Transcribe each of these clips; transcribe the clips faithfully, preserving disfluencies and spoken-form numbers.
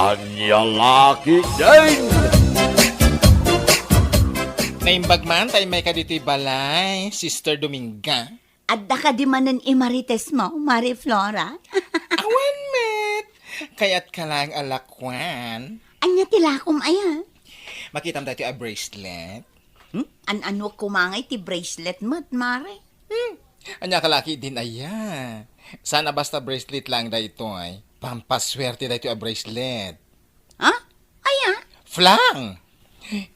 Ania la ketdin? Naimbag man ta immay ka ditoy balay, Sister Dominga. Adda kadi manen i marites mo, Mare Flora? Awan met. Kayat ka lang a lakuan. Ania ti lakom aya? Makitam daytoy a bracelet. Hmm? An-ano koma ngay ti bracelet met, Mare? Hmm. Ania ka la ketdin aya? Saan a basta bracelet lang daytoy. Pampaswerte daytoy a bracelet. Ha? Aya? Flang!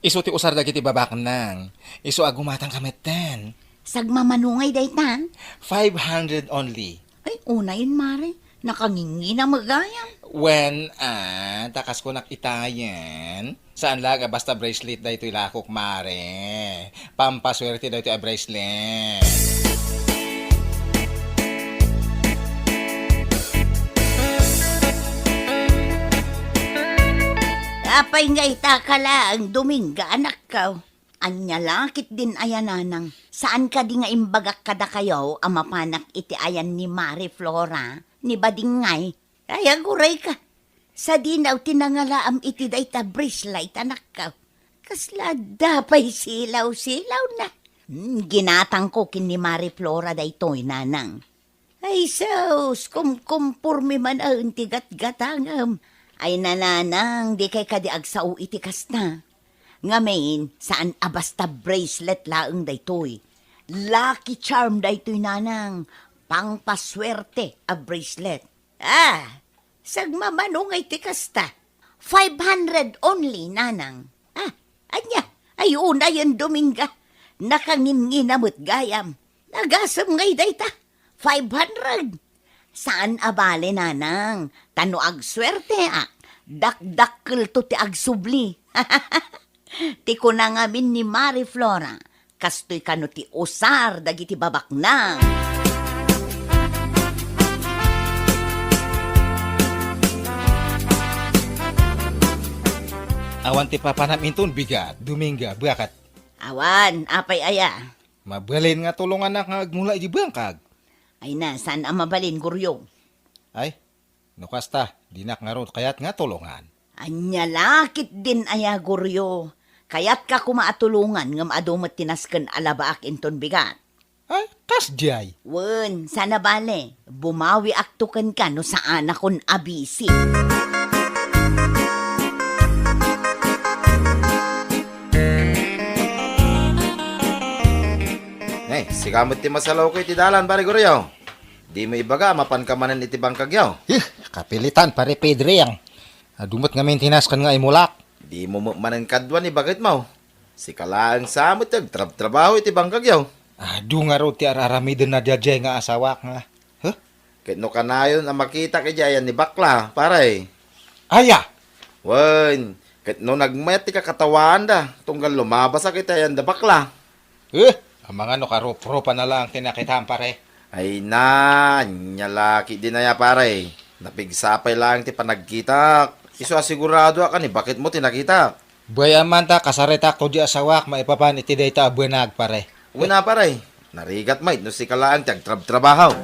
Isu ti usar dagiti babaknang. Isu a gumatang ka metten. Sagmamano ngay dayta? Five hundred only. Ay, unayen, Mare. Nakangingina met gayam. Wen, ah, ta kas kunak itayen. Saan la nga basta bracelet daytoy lakok, Mare. Pampaswerte daytoy a bracelet. Apay nga ita ka laeng, Dominga, anakko? Ania la ketdin aya, nanang? Saan kadi nga imbagak kadakayo a mapanak iti ayan ni Mare Flora, ni badingngay? Ay, aguray ka. Sadino ti nangalaam iti dayta bracelet, anakko? Kasla adda pay silaw-silawna. Hmm, ginatangko ken ni Mare Flora daytoy, nanang. Ay, sus, kumkumporme manen ti gatgatangem. Ay, nanang, dikay kadi agsao iti kasta. Ngamin, saan a basta bracelet laeng daytoy. Lucky charm daytoy, nanang. Pangpaswerte a bracelet. Ah, sagmamano ngay ti kasta. Five hundred only, nanang. Ah, ania? Ay, unayen, Dominga. Nakangingina met gayam. Agasem ngay dayta. Five hundred. Saan a bale, nanang. Ta no agswerteak, dakdakkelto ti agsubli. Ti kuna ngamin ni Mare Flora, kastoy kano ti usar dagiti babaknang. Awan ti papanam inton bigat, Dominga, baket. Awan, apay aya? Mabalin nga tulonganak nga agmula iti bangkag. Ay na, saan a mabalin, Goryo? Ay, no kasta, dinak ngarud kayat nga tulongan. Ania la ketdin aya, Goryo? Kayatka koma a tulongan ngem adu met ti nasken a labaak inton bigat. Ay, kasdiay. Wen, saan a bale, bumawiakto kenka no saanakon a bisi. Eh, sika met ti masalawko iti dalan, Pare Goryo. Dimo ibaga a mapanka manen iti bangkagyo. Ih, kapilitan, Pare Pedro, yang adu met ngamin ti nasken nga imulak. Dimo met manen kadua ni baketmo. Sika laeng sa met ti agtrabtrabaho iti bangkagyo. Adu ngarud ti ar-aramiden na daydiay nga asawak nga. Huh? Ket no kanayon a makitak iti ayan ni bakla, pare. Aya? Wen, ket no nagmayat ti kakatawaanda, tunggal lumabasak iti ayan da bakla. Eh, amangan no karup-rupan na laeng ti nakitam, pare. Ay na, ania la ketdin aya, pare. Napigsa pay laeng ti panagkitak. Isu a siguradoak a ni baketmo ti nakitak. Bay-am man ta kasaritakto di asawak maipapan iti dayta a banag, pare. Una, pare. Narigat met no sika laeng ti agtrabtrabaho.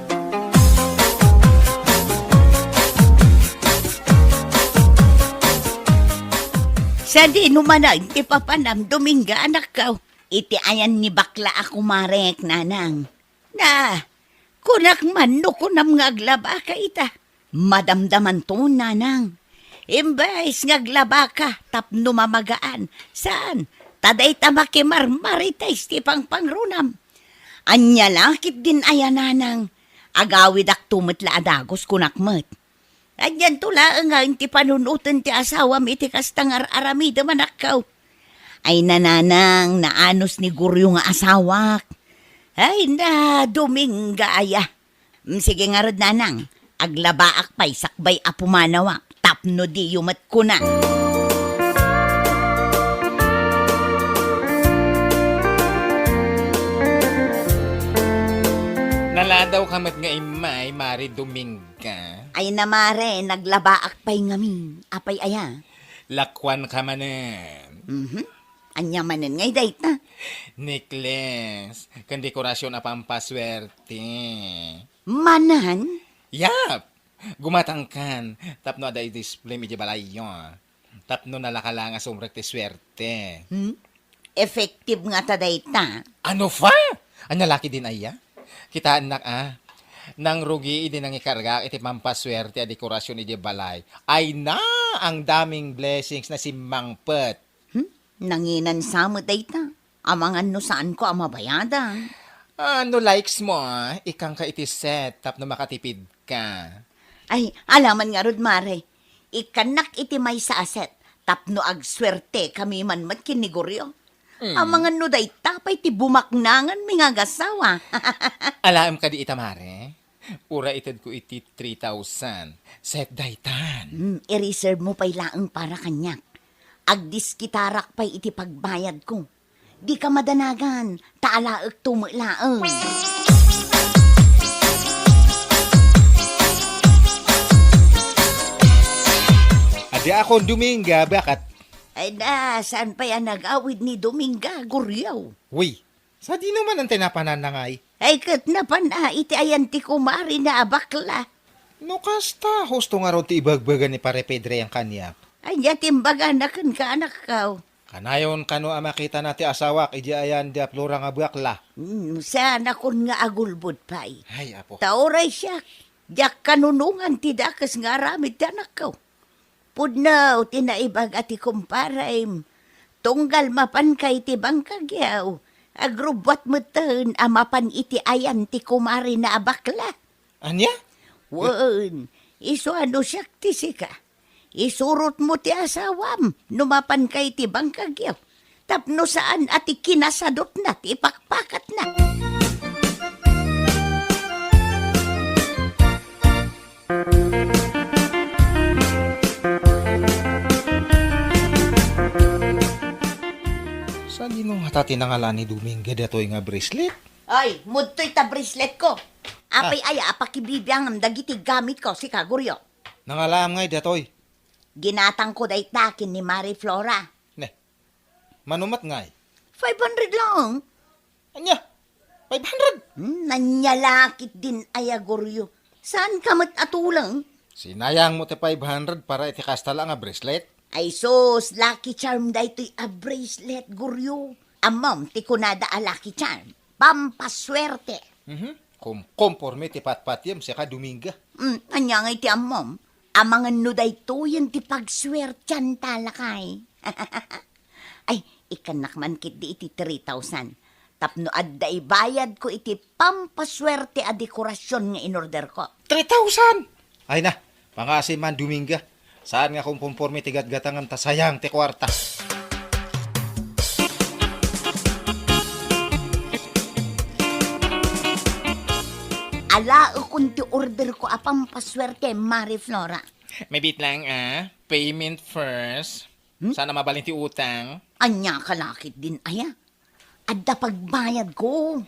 Sadino manen ti papanam, Dominga, anakko? Iti ayan ni bakla a kumarek, nanang. Na, kunak man no kunam nga aglabaka ita. Madamdamanto, nanang. Imbes nga aglabaka tapno mamagaan. Saan? Ta dayta makimarmarites ti pangpangrunam. Ania la ketdin aya, nanang? Agawidakto met la a dagus, kunak met. Anianto laengen ti panunoten ti asawam iti kasta nga ar-aramidem, anakko? Ay, nanang, naanus ni Goryo nga asawak. Ay na, Dominga aya. Mm, sige ngarud, nanang, aglabaak pay sakbay a pumanawak tapno diyo met kuna. Naladaw ka met nga immay, Mare Dominga. Ay na, mare, naglabaak pay ngamin. Apay aya? Lakuan ka manen. Mhm. Ania manen ngay dayta? Necklace, ken dekorasyon a pampaswerte. Manen? Yap! Gumatangkan tapno adda i-display idiay balayyo. Tapno nalaka la nga sumrek ti suerte. Hmm? Effective ngata dayta. Ano pa? Ania la ketdin aya? Kitaennak a. Nangrugi idi nangikargaak iti pampasuerte a dekorasyon idiay balay. Ay na, ang daming blessings na simmangpet. Hmm? Nanginan sa met dayta. Amangan no saanko a mabayadan. Ah, no likes mo, ah, ikkanka iti set tapno makatipidka. Ay, alaman ngarud, Mare. Ikkannak iti maysa a set tapno agsuertekami man met ken ni Goryo. Mm. Amangan no dayta pay ti bumaknanganmi nga agassawa. Alaem kadi ita, Mare? Uray itedko iti three thousand. Set daytan. Hmm, i-reserve mo pay laeng para kaniak. Agdiskitarak pay iti pagbayadko. Dika madanagan, ta alaekto met laeng. Adi akon Dominga, baket? Ay na, saan pay a nagawid ni Dominga, Goryo? Uy, sadino man ti napananna ngay? Ay, ket napan a iti ayan ti kumarina a bakla. No kasta, husto ngarud ti ibagbaga ni Pare Pedro yan kaniak. Ania ti imbagana kenka, anakko? Kanayon kano a makitana ti asawak idiay ayan da Flora nga bakla. Hmm, saanakon nga agulbod pay. Ay, apo. Ta uray siak, diak kanunongan ti dakes nga aramid ti anakko. Pudno ti naibaga ti kumparem. Tunggal mapanka iti bangkagyo, agrubbuat metten a mapan iti ayan ti kumarina a bakla. Ania? Wen, isu a no siak ti sika, isurotmo ti asawam no mapanka iti bangkagyo. Tapno saan a ti kinasadutna ti ipakpakatna. Sadino ngata ti nangalaan ni Dominga datoy nga bracelet? Ay, mudtoy ta braceletko. Apay Ah. aya a pakibibiangem dagiti gamitko, sika, Goryo? Nangalaam ngay datoy? Ginatangko dayta ken ni Mari Flora. Ne, mano met ngay? Five hundred lang. Ania? Five hundred? Hmm, ania la ketdin aya, Goryo? Saanka met a tuleng? Sinayangmo ti five hundred para iti kasta la nga bracelet? Ay sus, lucky charm daytoy a bracelet, Goryo. Ammom ti kunada a lucky charm? Pampaswerte. Mhm. Kumkomporme ti patpatiem, sika, Dominga. Hmm, ania ngay ti ammom? Amangan no daytoyen ti pagsuertianta, lakay. Ay, ikkannak man ketdi iti three thousand. Tapno adda ibayadko iti pampasuerte a dekorasyon nga inorderko. Three thousand? Ay na, pangaasim man, Dominga. Saan nga kumkomporme ti gatgatangem ta sayang ti kuarta. Alaekon ti orderko a pampasuerte, Mari Flora. Mabiit lang, ah. Payment first. Hmm? Saan a mabalin ti utang? Ania ka la ketdin aya? Adda pagbayadko.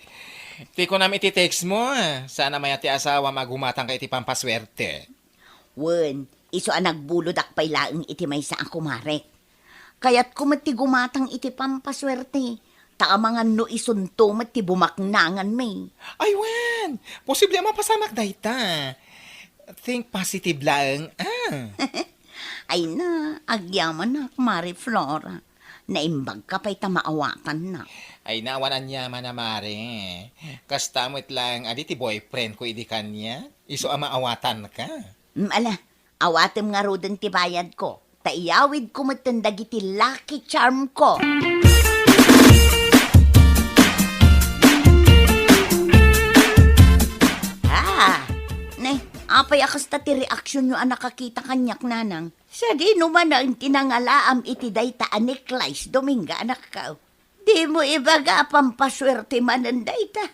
Ti kunam iti text mo, ah. Saan a mayat ti asawam a gumatangka iti pampaswerte. Wen, isu a nagbulodak pay laeng iti maysa a kumarek. Kayatko met ti gumatang iti pampaswerte. Ta amangan no isunto met ti bumaknanganmi. Ay, wen! Posible a mapasamak dayta. Think positive laeng, ah. Ay na, agyamanak, Mari Flora. Naimbagka pay ta maawatannak. Ay na, awan aniaman a, Mari. Kasta met laeng adi ti boyfriendko idi kaniak. Isu a maawatanka. Mm, ala, awatem ngaruden ti bayadko. Ta iyawidko metten dagiti lucky charmko. Ah, ne, apay a kasta ti reaksionyo a nakakita kaniak, nanang? Sadino manen ti nangalaam iti dayta a necklace, Dominga, anakko? Dimo ibaga a pampaswerte manen dayta.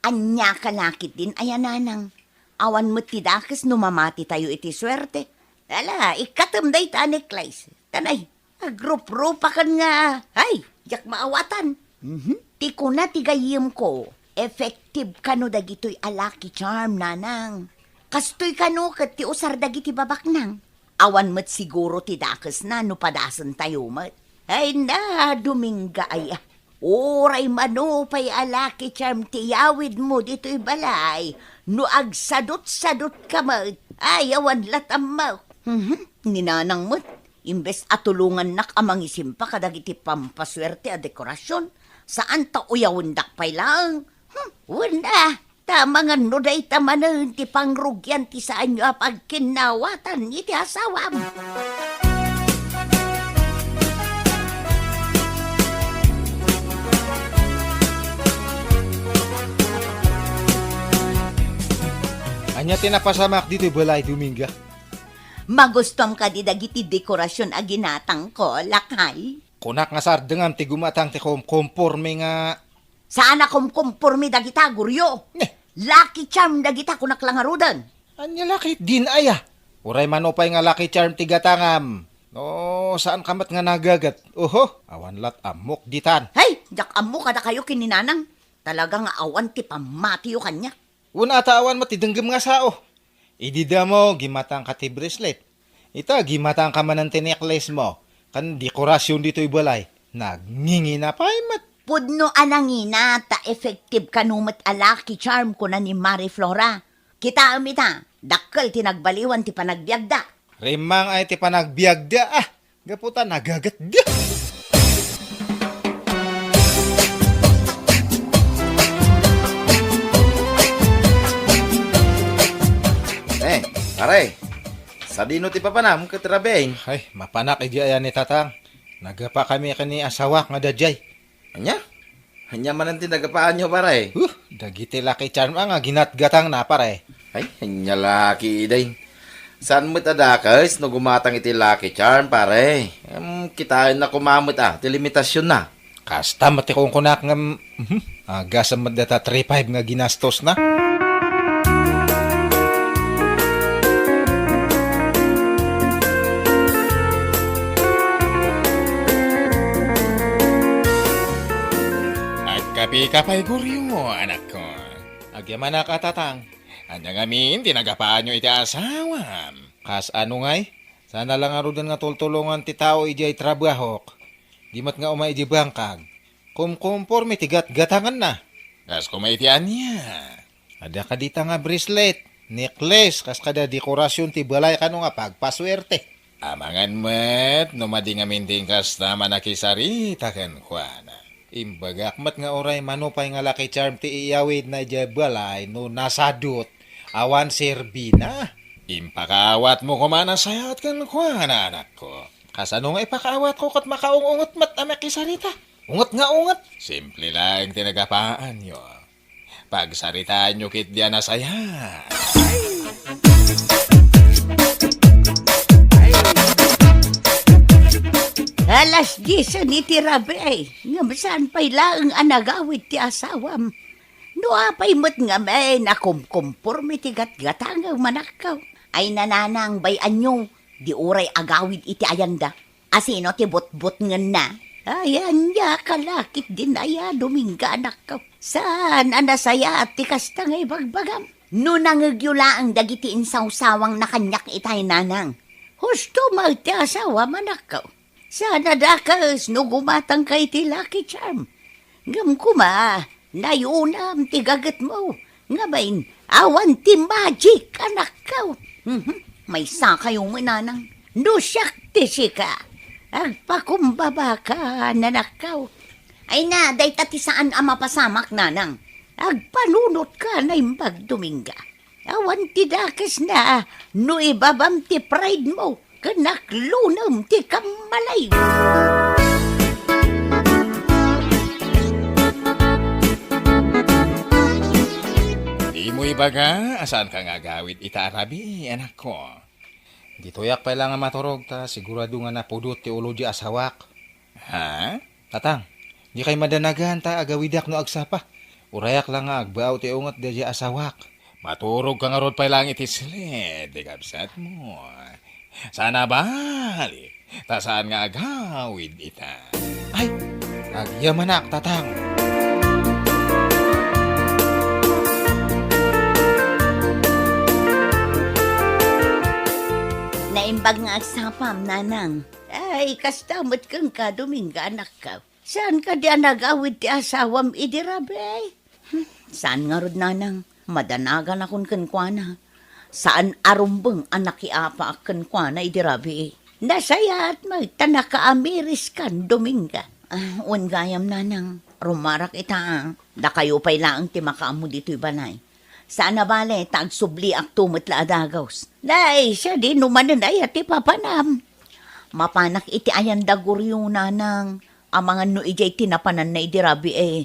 Ania ka la ketdin aya, nanang? Awan met ti dakes no mamatitayo iti suerte. Ala, ikkatem dayta a necklace. Tanay, agruprupakan nga, ay, diak maawatan. Mhm. Ti kuna ti gayyemko, effective kano dagitoy a lucky charm, nanang. Kastoy kano ket ti usar dagiti babaknang. Awan met siguro ti dakesna no padasentayo met. Ay na, Dominga aya. Uray mano pay a lucky charm ti iyawidmo ditoy balay, No agsadut-sadutka met, ay, awan lat' ammok. Mhm, ni Nanang met, imbes a tulongannak a mangisimpa kadagiti pampasuerte a dekorasion, saan ta uyawendak pay laeng. Hmm, wen a, ta amangan no dayta manen ti pangrugian ti saanyo a pagkinnawatan iti asawam. Ania ti napasamak ditoy balay, Dominga? Magustuam kadi dagiti dekorasion a ginatangko, lakay? Kunak nga sardengam ti gumatang ti kumkomporme nga Saan a kumkomporme dagita, Goryo. Ne. Lucky Charm dagita, kunak la ngaruden. Ania la ketdin aya? Uray mano pay nga Lucky Charm ti gatangam. No, saanka met nga nagaget. Oho, awan lat' ammok ditan. Hay, diak ammo kadakayo ken ni Nanang. Talaga nga awan ti pammatiyo kaniak. Wen a ta awan met ti denggem nga sao. Idi damo, gimatangka ti bracelet. Ita, gimatangka manen ti necklace mo. Ken dekorasion ditoy balay. Nagngingina pay met. Pudno a nangina, ta effective kano met a Lucky Charm, kuna ni Mari Flora. Kitaem ita, dakkel ti nagbaliwan ti panagbiagda. Rimmang ay ti panagbiagda, ah. Gapu ta nagagetda. Eh, pare, sadino ti papanam ket Rabiay? Ay, mapanak idi aya ni Tatang. Nagapa kami ken ni asawak nga daydiay. Ania? Ania manen ti nagapaanyo, pare? Huh, dagiti Lucky Charm nga ginatgatangna, pare. Ay, ania la ketdi. Saan met a dakes no gumatang iti Lucky Charm, pare? Em, kitaenna koma met a ti limitasionna. Kasta met ti kunkunak ngem, mhm, agasem met data three five nga ginastosna. Agkapika pay, Goryo, anakko. Agyamanak a Tatang. Ania ngamin ti nagapaanyo iti asawam? Kasano ngay? Saan a la ngaruden nga tultulongan ti tao idiay trabahok. Di met nga umay idiay bangkag. Kumkomporme ti gatgatanganna. Kas koma iti ania? Adda kadita nga bracelet, necklace, kas kada dekorasion ti balay kano nga pagpasuerte. Amangan met no madi ngamin ti inkasta a manakisarita kenkuana. Imbagak met nga uray mano pay nga Lucky Charm ti iyawidna idiay balay no nasadut, awan serbina. Impakaawatmo koma a nasayaat kenkuana, anakko. Kasano nga ipakaawatko ket makaung-unget met a makisarita? Unget nga unget. Simple laeng ti nagapaanyo. Pagsaritaanyo ketdi a nasayaat. Alas diesen iti rabii, ngem saan pay laeng a nagawid ti asawam. No apay met ngamin a kumkomporme ti gatgatangem, anakko. Ay, Nanang, bay-anyo, di uray agawid iti ayanda. A sino ti butbutngenna? Ay, ania ka la ketdin aya, Dominga, anakko. Saan a nasayaat ti kasta nga ibagbagam? No nangegyo laeng dagiti insawsawangna kaniak itay, Nanang. Husto met ti asawam, anakko. Saan a dakes no gumatangka iti Lucky Charm. Ngem koma, nayunam ti gagetmo. Ngamin, awan ti magic, anakko. Mhm. Maysakayo met, Nanang. No siak ti sika, agpakumbabaka, anakko. Ay na, dayta ti saan a mapasamak, Nanang. Agpanunotka, Naimbag Dominga. Awan ti dakesna no ibabam ti pride mo ken naklunem ti kammalay. Dimo ibaga a saanka nga agawid ita a rabii, anakko. Ditoyak pay la nga maturog ta sigurado nga napudot ti ulo di asawak. Ha? Tatang, dikay madanagan ta agawidak no agsapa. Urayak la nga agbaaw ti unget daydiay asawak. Maturogka ngarud pay laeng iti slit, di kabsatmo. Saan a bali, ta saan nga agawid ita. Ay, agyamanak, Tatang. Naimbag nga agsapam, Nanang. Ay, kasta met kenka, Dominga, anakko. Saan kadi a nagawid ti asawam idi rabii? Hmm, saan ngarud, Nanang? Madanaganakon kenkuana. Saan a rumbeng a nakiapaak kenkuana idi rabii. Nasayaat met ta nakaamiriskan, Dominga. Ah, wen gayam, nanang, rumarak ita, a. Dakayo pay laeng ti makaammo ditoy balay. Saan a bale ta agsubliakto met la a dagus. Nay, sadino manen aya ti papanam? Mapanak iti ayan da Goryo, nanang, amangan no idiay ti napananna idi rabii.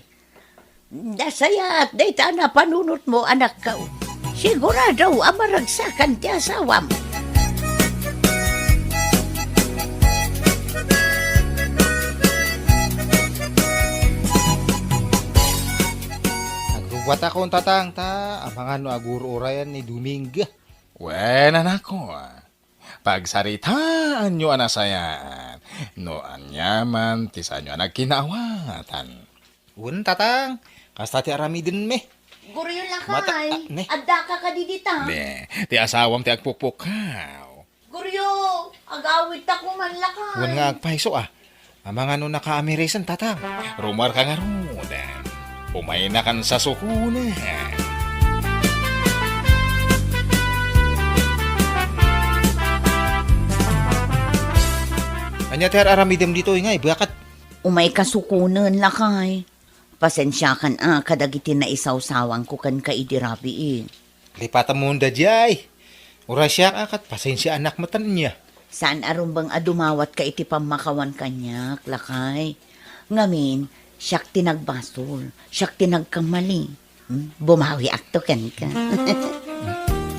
Nasayaat dayta a napanunotmo, anakko. Sigurado a maragsakan ti asawam. Agrubbuatakon, tatang, ta amangan no agur-urayan ni Dominga. Wen, anakko, pagsaritaanyo a nasayaat. No aniaman ti saanyo a nagkinaawatan. Wen, tatang, kasta ti aramidenmi. Goryo, lakay. Mata-, ah, ne? Addaka kadi dita? Ne, ti asawam ti agpukpukkaw. Goryo, agawidtako man, lakay. Wen nga agpayso, a. Amangan no nakaamirisen, tatang. Rumarka ngaruden. Umaynakan sasukonen. Ania ti ar-aramidem ditoy, ngay, baket? Umayka sukonen, lakay. Pasensiakan a kadagiti naisawsawanko kenka idi rabii. Lipatamon daydiay. Uray siak a ket pasensiaanak met ania. Saan a rumbeng a dumawatka iti pammakawan kaniak, lakay. Ngamin, siak ti nagbasol, siak ti nagkamali. Hmm? Bumawiakto kenka.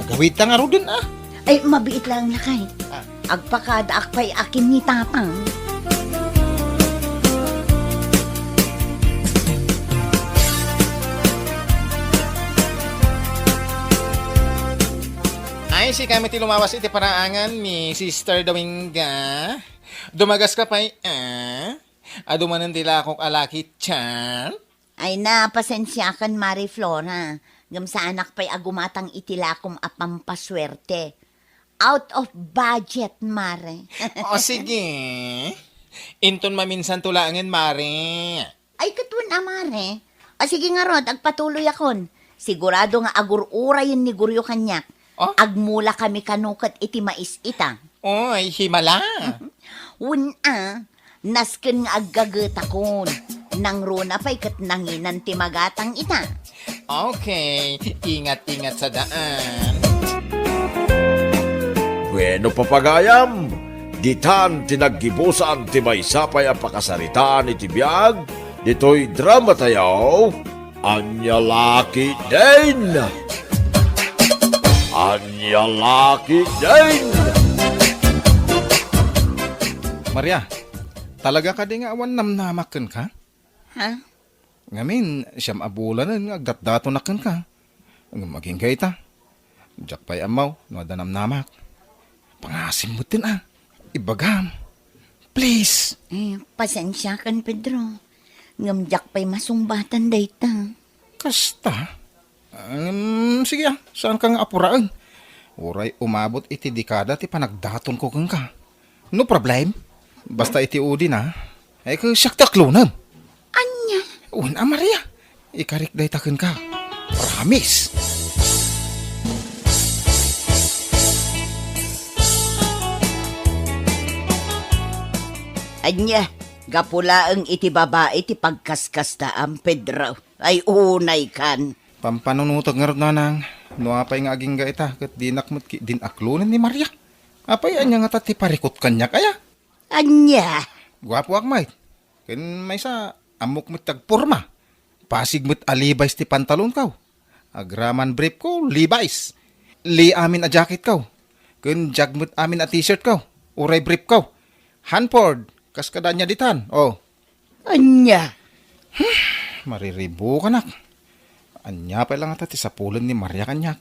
Agawidta ngaruden, a. Ay, mabiit laeng, lakay. A. Agpakadaak pay a ken ni Tatang. Ay, sika met ti lumawas iti paraangan ni Sister Dominga. Dumagaska pay, a? Adu manen ti lakok a laki, tian? Ay na, pasensiakan, Mare Flora. Ngem saanak pay a gumatang iti lakom a pampasuerte. Out of budget, Mare. O, sige. Inton maminsanto laengen, Mare. Ay, ket wen a, Mare. O, sige ngarud, agpatuloyakon. Sigurado nga agur-urayen ni Goryo kaniak. O? Agmulakami kano ket iti mais ita. Oy, himala. Wen a, nasken nga aggagetakon. Nangruna pay ket nanginan ti magatang ita. Okay, ingat-ingat sa daan. Bueno, papagayam, ditan ti naggibusan ti maysa pay a pakasaritaan iti biag ditoy drama tayo. Ania la ketdin? Ania la ketdin? Maria, talaga kadi nga awan namnamak kenka? Ha? Ngamin, siam a bulanen nga agdatdatonak kenka. Ngem agingga ita. Diak pay ammo no adda namnamak. Pangasim metten a. Ibagam. Please. Eh, pasensiakan, Pedro. Ngem diak pay masungbatan dayta. Kasta? Em, sige a, saanka nga apuraen. Uray umabot iti dekada ti panagdatonko kenka. No problem. Basta iti udi na, ay, siak ti aklonem. Ania? Wen a, Maria. Ikarik dayta kenka. Promise. Ania, gapu laeng iti babai ti pagkaskastaam, Pedro. Ay, unaykan. Pampanunotek ngarud, nanang, no apay nga agingga ita, ket dinak met ketdin aklonen ni Maria. Apay, ania ngata ti parikut kaniak, aya? Ania? Guapoak met. Ken maysa, ammok met ti agporma. Pasig met a Levi's ti pantalonko. Agraman briefko, Levi's. Lee amin a jacketko. Ken jag met amin a t-shirtko. Uray briefko. Hanford, kas kada ania ditan. O. Ania? Mariribukanak. Ania pay la ngata ti sapulen ni Maria kaniak?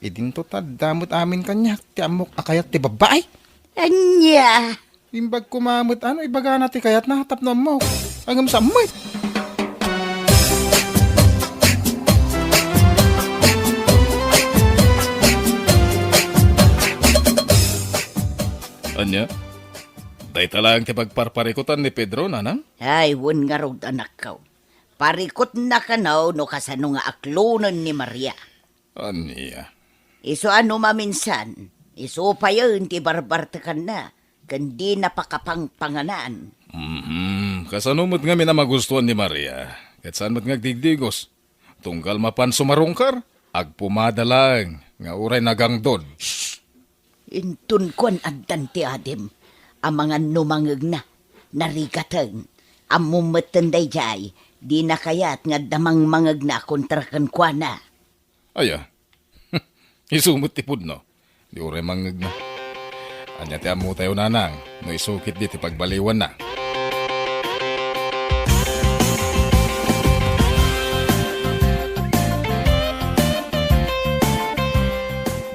Idinto ta adda met amin kaniak ti ammok a kayat ti babbai. Ania? Imbag koma met no ibagana ti kayatna tapno ammok. Ngem saan met. Ania? Dayta laeng ti pagparparikutan ni Pedro, nanang? Ay, wen ngarud, anakko. Parikutna kano no kasano nga aklonen ni Maria. Ania? Isu a no maminsan, isu payen ti barbartekanna, ken dina pakapangpanganan. Mhm. Kasano met ngamin a magustuan ni Maria? Ket saan met nga agdigdigos? Tunggal mapan sumarungkar, agpumada laeng nga uray nagangdod. Inton kuan addan ti adim, amangan no mangngegna, narigaten. Ammom metten daydiay, dina kayat nga adda mangmangngegna kontra kenkuana. Aya, isu met ti pudno. Di uray mangngegna. Ania ti ammotayo, nanang, no isu ketdi ti pagbaliwanna?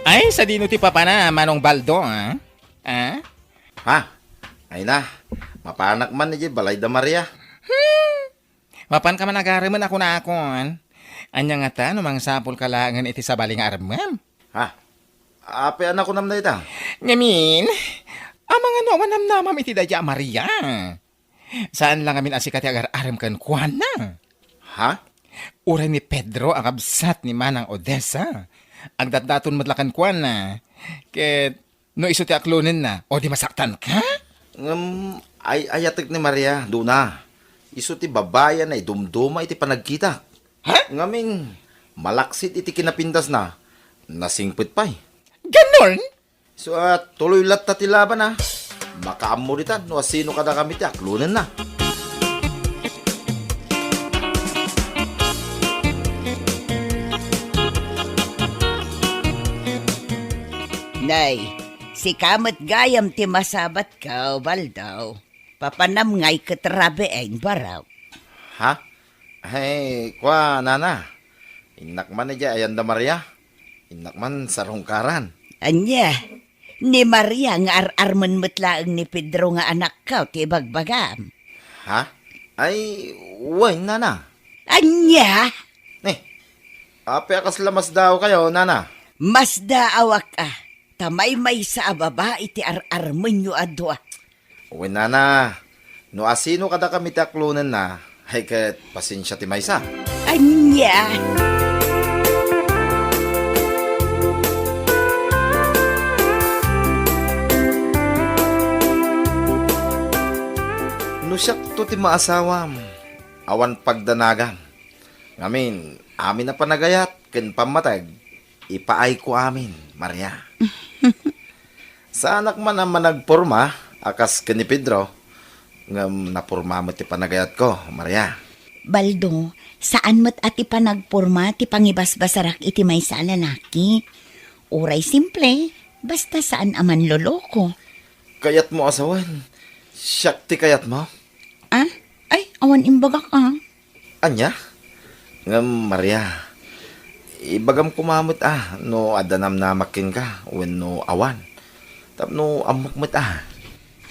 Ay, sadino ti papana, Manong Baldo, ah? Ah? Ha? Ay na, mapanak man idiay balay da Maria. Hmm. Mapanka man agaremen a kunakon. Ania ngata no mangsapulka laengen iti sabali nga aremmem? Ha? Apay a nakunam dayta? Ngamin, amangan no awan namnamam iti dayta a Maria. Saan la ngamin a sika ti agar-arem kenkuana. Ha? Uray ni Pedro a kabsat ni Manang Odessa. Agdatdaton met la kenkuana. Ket no isu ti aklonenna, o di masaktanka? Ngem ay-ayatek ni Maria, Dona. Isu ti babai a naidumduma iti panagkitak. Ha? Ngamin, malaksid iti kinapindasna, nasingpet pay. Ganon? So, ah, tuloy latta ti laban, ah. Makaammo ditan no asino kadakami ti aklonenna. Nay, sika met gayam ti masabatko, Baldo. Papanam ngay ket rabiin, barok. Ha? Ay, kua, nana. Innak man idiay ayan da Maria. Innak man sarungkaran. Ania? Ni Maria nga ar-armen met laeng ni Pedro nga anakko ti ibagbagam. Ha? Ay, wen, nana. Ania? Eh, apay a kasla masdaawkayo, nana? Masdaawak a, ta maymaysa a babai ti ar-armenyo a dua. Wen, nana, no asino kadakami ti aklonenna, ay ket pasensia ti maysa. Ania? No siakto ti maasawam, awan pagdanagam. Ngamin, amin a panagayat ken pammateg, ipaayko amin, Maria. Saanak man a managporma a kas ken ni Pedro, ngem naporma met ti panagayatko, Maria. Baldo, saan met a ti panagporma ti pangibasbasarak iti maysa a lalaki. Uray simple, basta saan a manloloko. Kayatmo a sawen, siak ti kayatmo? Ah? Ay, awan imbagak, ah. Ania? Ngem, Maria, ibagam koma met, ah, no adda namnamak kenka wenno awan. Tapno ammok met, ah.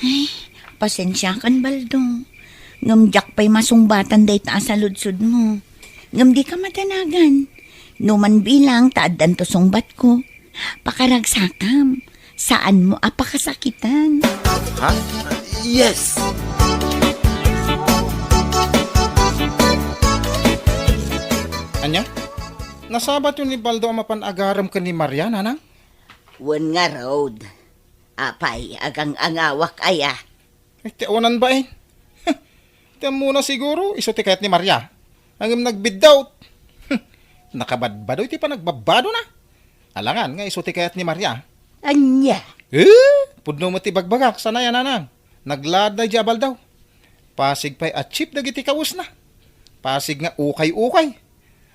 Ay, pasensiakan, Baldo. Ngem diak pay masungbatan dayta a saludsodmo. Ngem dika madanagan. No man bilang ta addanto sungbatko, pakaragsakam. Saanmo a pakasakitan. Ha? Yes! Ania? Nasabatyo ni Baldo a mapan agarem ken ni Maria, nanang? Wen ngarud. Apay, agang-angawak aya? Ay, ti awanan bain. Ti ammona siguro, isu ti kayat ni Maria. Ngem nagbiddut. Nakabadbadoy ti panagbabadona. Alangan nga isu ti kayat ni Maria. Ania? Eh, pudno met ti bagbagak, saan aya, nanang. Naglaad daydiay a Baldo. Pasig pay a cheap dagiti kawesna. Pasig nga ukay-ukay.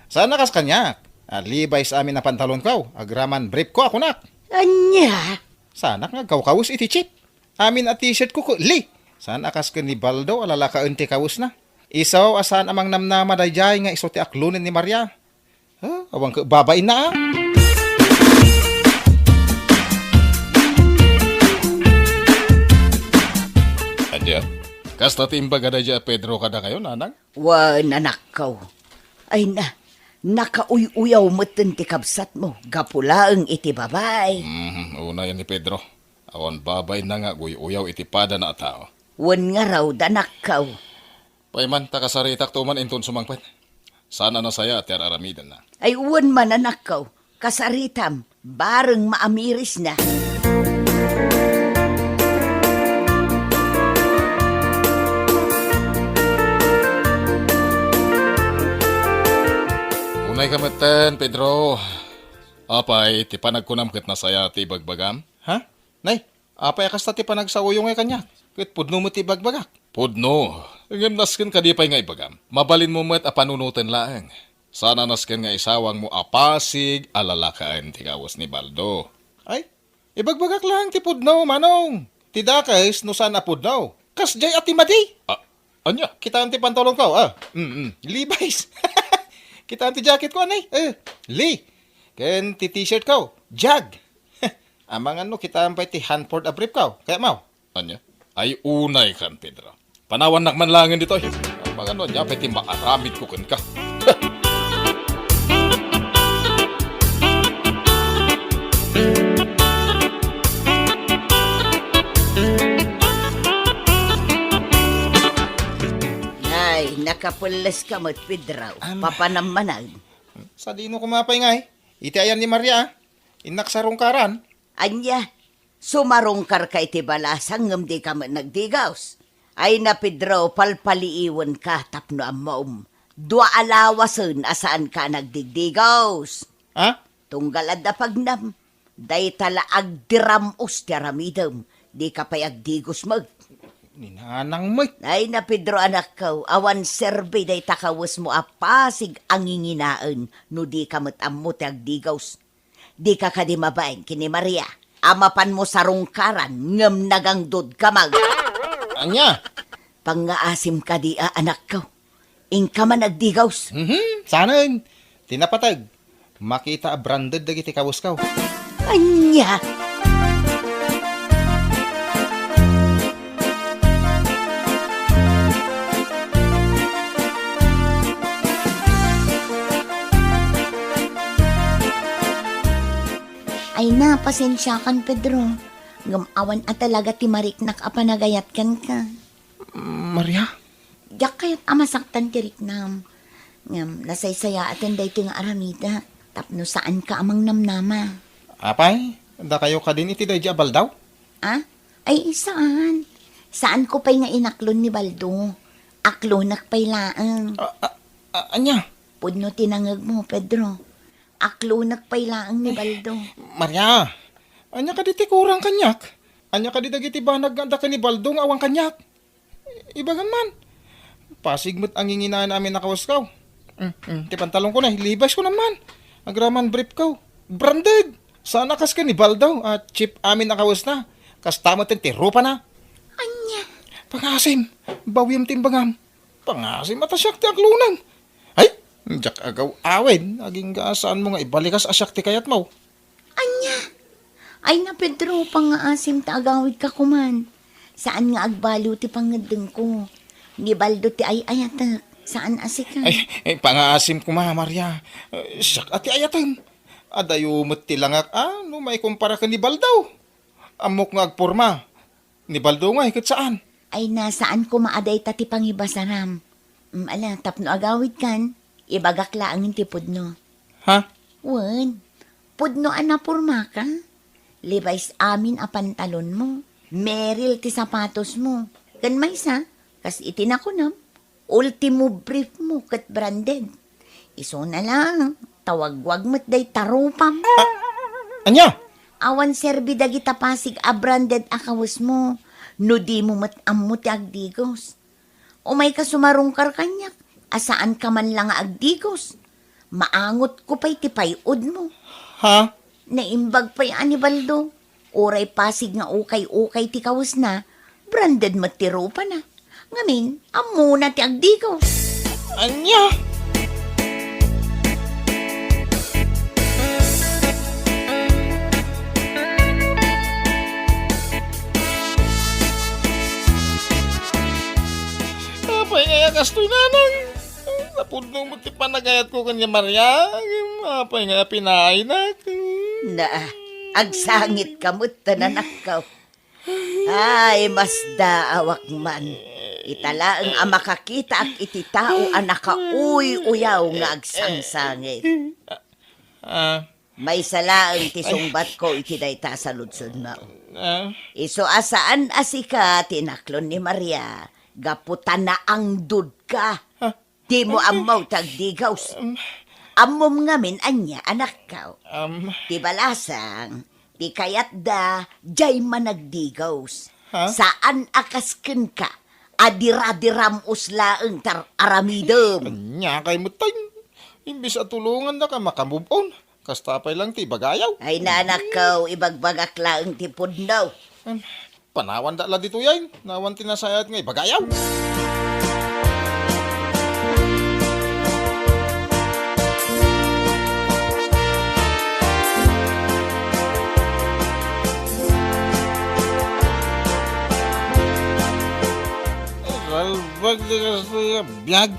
Saan a kas kaniak. A Levi's amin a pantalonko, agraman briefko a kunak. Ania? Saanak nga agkawkawes iti cheap. Amin a t-shirtko ket Lee. Saan a kas ken ni Baldo a lalakaen ti kawesna. Isu a saan a mangnamnama daydiay nga isu ti aklonen ni Maria. Ha? Awan ket babainna, ah. Ania? Kasta ti imbaga daydiay a Pedro kadakayo, nanang? Wen, anakko. Ay na, nakauy-uyaw metten ti kabsatmo, gapu laeng iti babai. Mhm, unayen ni Pedro. Awan babainna nga aguy-uyaw iti padana a tao. Wen ngarud, anakko. Pay man, ta kasaritakto man inton sumangpet. Saan a nasayaat ti ar-aramidenna. Ay, wen man, anakko. Kasaritam, bareng maamirisna. Unay ka metten, Pedro. Apay, ti panagkunam ket nasayaat ti ibagbagam? Ha? Nay, apay a kasta ti panagsaoyo ngay kaniak? Ket pudno met ti ibagbagak. Pudno. Ngem nasken kadi pay nga ibagam? Mabalinmo met a panunoten laeng. Saan a nasken nga isawangmo a pasig a lalakaen ti kawes ni Baldo. Ay, ibagbagak laeng ti pudno, Manong. Ti dakes no saan a pudno. Kasdiay a ti madi. Ah, ania? Kitaem ti pantalonko, ah. Mm, mm. Levi's. Kitaem ti jacketko, anay? Eh, Lee. Ken ti t-shirtko, Jag. Amangan no kitaem pay ti Hanford a briefko. Kayatmo? Ania? Ay, unay kan, Pedro. Panawannak man laengen ditoy. Amangan no ania pay ti maaramidko kenka. Ay, nakapelles ka met, Pedro. Am. Papanam manen. Sadino koma pay ngay? Iti ayan ni Maria, innak sarungkaran. Ania, sumarungkarka iti balasang ngem dika met nagdigaws. Ay na, Pedro, palpaliiwenka tapno ammom. Dua a lawasen a saanka a nagdigdigaws. Ha? Tunggal adda pagnam, dayta la agdiram-os ti aramidem, dika pay agdigos met. Ni nanang met. Ay na, Pedro, anakko, awan serbi dayta kawesmo a pasig a nginginaen no dika met ammo ti agdigaws. Dika kadi mabain ken ni Maria a mapanmo sarungkaran ngem nagangdodka met. Ania? Pangngaasim kadi a anakko. Inka man agdigaws. Mhm, saanen. Ti napateg, makita a branded dagiti kawesko. Ania? Ay na, pasensiakan, Pedro. Ngem awan a talaga ti mariknak a panagayat kenka. Maria? Diak kayat a masaktan ti riknam. Ngem nasaysayaaten daytoy nga aramidek tapno saanka a mangnamnama. Apay, dakayo kadin iti daydi a Baldo? Ah? Ay, saan. Saanko pay nga inaklon ni Baldo. Aklonek pay laeng. A, a, a, ania? Pudno ti nangegmo, Pedro. Aklonek pay laeng ni Baldo. Maria, ania kadi ti kurang kaniak? Ania kadi dagiti banag nga adda ken ni Baldo nga awan kaniak? Ibagam man. Pasig met a nginginaen amin a kawesko. Mm, mm, ti pantalonko na, Levi's ko naman. Agraman briefko. Branded. Saan a kas ken ni Baldo a cheap amin a kawesna. Kasta met ti rupana. Ania? Pangaasim, bawiem ti imbagam. Pangaasim a ta siak ti aklonem. Ay, diak agaw-awid. Agingga a saanmo nga ibalikas a siak ti kayatmo. Ania? Ay na, Pedro, pangngaasim ta agawidka koman. Saan nga agbaliw ti pangngeddengko. Ni Baldo ti ay-ayatek, saan a sika. Ay, ay, pangngaasim koma, Maria. Eh, siak a ti ayatem. Adayo met ti langak a no maikumpara ken ni Baldo. Ammok nga agporma. Ni Baldo ngay ket saan. Ay na, saan koma a dayta ti pangibasaram. Mm, ala, tapno agawidkan, ibagak laengen ti pudno. Ha? Wen, pudno a napormaka. Levi's amin a pantalonmo. Merrell ti sapatosmo. Ken maysa, kas iti nakunam, Ultimo briefmo ket branded. Isuna laeng, tawagwag met dayta rupam. A-, ania? Awan serbi dagita pasig a branded a kawesmo no dimo met ammo ti agdigos. Umayka sumarungkar kaniak a saanka man la nga agdigos. Maangotko pay ti pay-odmo. Ha? Naimbag pay a ni Baldo. Uray pasig nga ukay-ukay ti kawesna, branded met ti rupana. Ngamin, ammona ti agdigos. Ania? Apay ngay a kastoy, nanang? Napudno met ti panagayatko ken ni Maria. Apay nga pinaaynak? Na, agsangitka met, anakko. Ay, masdaawak man. Ita laeng a makakitaak iti tao a nakauy-uyaw nga agsangsangit. Ah, Maysa laeng ti sungbatko iti dayta a saludsodmo. Ah. Isu a saan a sika ti inaklon ni Maria, gapu ta naangdodka. Ha? Dimo ammo ti agdigos. Um. Ammom ngamin ania, anakko? Um. Ti balasang, ti kayatda, diay managdigos. Ha? Saan a kas kenka, a diradiram-os laeng ti aramidem. Ania kay metten? Imbes a tulongandaka, makamove on. Kasta pay lang ti ibagayo. Ay, nanakko, ibagbagak laeng ti pudno. Em, panawanda la ditoy, ay. Nawan ti nasayaat nga ibagayo. Salbag ti kastoy a biag.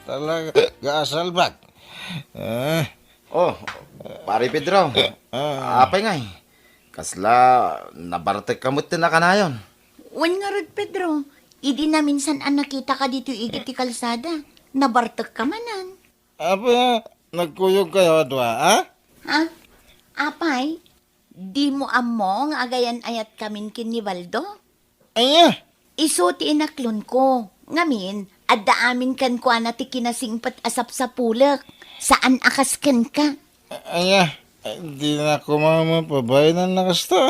Talaga a salbag. Ah. Oh, Pare Pedro. Ah. Apay ngay? Kasla nabartekka met ti nakanayon? Wen ngarud, Pedro. Idi naminsan a nakitaka ditoy igid ti kalsada, nabartekka manen. Apay, nagkuyogkayo a dua, a? Ha? Apay, dimo ammo nga agayan-ayatkamin ken ni Baldo? Aya? Isu ti inaklonko. Ngamin, adda amin kenkuana ti kinasingpet a sapsapulek. Saan a kas kenka. Aya, dina koma mapabainanna kasta.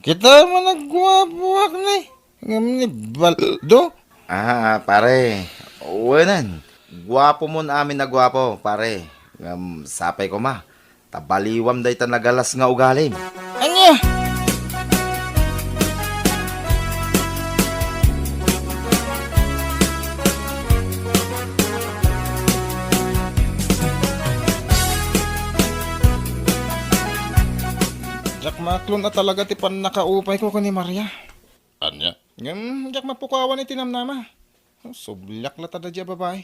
Kita man a guapoak ni, ngem ni Baldo. Ah, pare, wenen. Guapomon amin a guapo, pare. Ngem sapay koma ta baliwam dayta nagalas nga ugalim. Ania? Diak maaklon a talaga ti pannakaupayko ken ni Maria. Ania? Ngem diak mapukawan iti namnama. Subliak la ta daydiay a babai.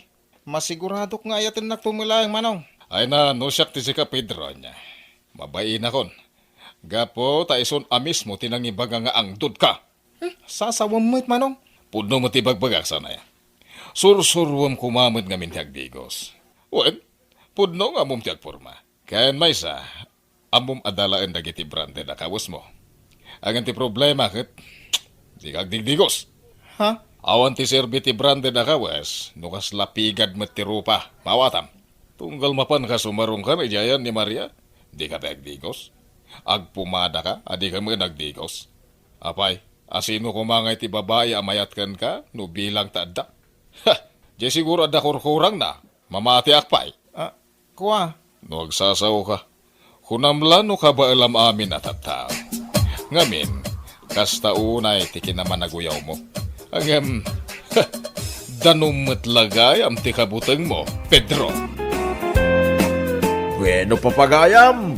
Masiguradok nga ayatennakto met laeng, Manong. Ay na, no siak ti sika, Pedro, ania? Mabainakon. Gapu ta isun a mismo ti nangibaga nga angdodka. Hmm, sasawem met, Manong. Pudno met ti bagbagak, saan aya? Sursuruem koma met ngamin ti agdigos. Wen, pudno nga ammom ti agporma. Ken maysa, ammom a dalaen dagiti branded a kawesmo. Ngem ti problema ket, dika agdigdigos. Ha? Awan ti serbi ti branded a kawes no kasla pigad met ti rupa. Maawatam. Tunggal mapanka sumarungkan idiay ayan ni Maria, dika pay agdigos. Agpumadaka a dika met agdigos. Apay, asino koma ngay ti babai a mayat kenka no bilang ta adda? Ha! Diay siguro adda kurkurangna. Mamatiak pay. Ah, kua? No agsasaoka, kunam la no kabaelam amin a tattao. Ngamin, kasta unay ti kinamanaguyawmo. Ngem, danom met la gayam ti kabutengmo, Pedro. Bueno, papagayam,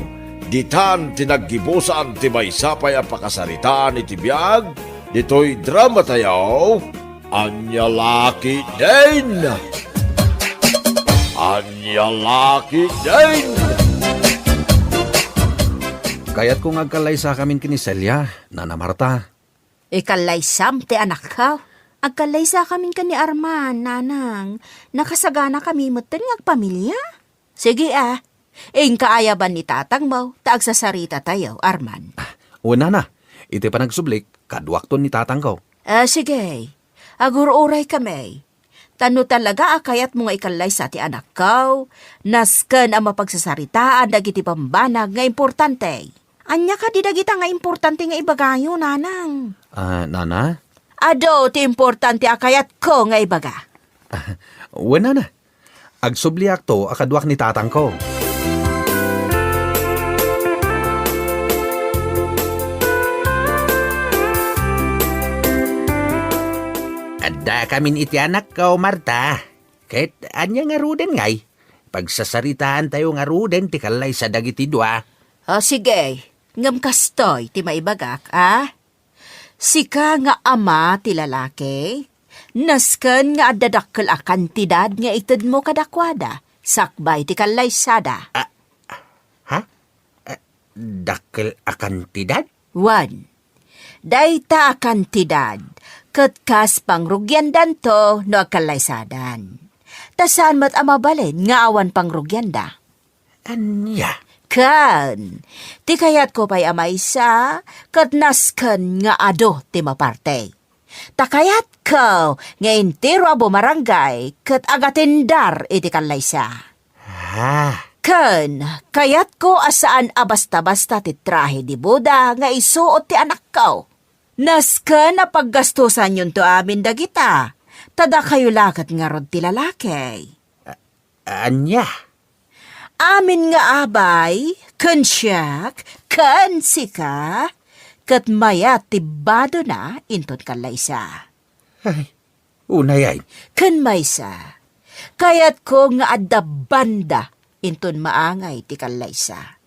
ditan ti naggibusan ti maysa pay a pakasaritaan iti biag ditoy dramatayo. Ania la ketdin? Ania la ketdin? Kayatko nga agkallaysakamin ken ni Celia, Nana Marta. Ikallaysam ti anakko. Agkallaysakamin ken ni Arman, Nanang. Nakasaganakami metten nga agpamilia. Sige a, inka ayaban ni tatangmo ta agsasaritatayo, Arman. Ah, wen, Nana, iti panagsublik, kaduakton ni tatangko. Ah, sige. Agur-uraykami. Ta no talaga a kayatmo nga ikallaysa ti anakko, nasken a mapagsasaritaan dagiti bambanag nga importante. Ania kadi dagita nga importante nga ibagayo, Nanang? Ah, Nana? Adu ti importante a kayatko nga ibaga. Wen, Nana. Agsubliakto a kaduak ni tatangko. Addakamin iti anakko, Marta. Ket ania ngaruden ngay? Pagsasaritaantayo ngaruden ti kallaysa dagiti dua. O, sige. Ngem kastoy ti maibagak, a? Sika nga ama ti lalaki, nasken nga adda dakkel a kantidad nga itedmo kadakuada sakbay ti kallaysada. Ah, ha? Ah, dakkel a kantidad? Wen, dayta a kantidad ket kas pangrugiandanto no agkallaysadan. Ta saan met a mabalin nga awan pangrugianda. Ania? Ken ti kayatko pay a maysa, ket nasken nga adu ti maparti. Ta kayatko nga entero a bumarangay ket agatindar iti kallaysa. Ah. Ken kayatko a saan a basta-basta ti trahe de boda nga isuot ti anakko. Nasken a paggastusanyonto amin dagita, ta dakayo la ket ngarud ti lalaki. A-, ania? Amin nga abay, ken siak, ken sika, ket mayat ti badona inton kallaysa. Ay, unay ay. Ken maysa, kayatko nga adda banda inton maangay ti kallaysa.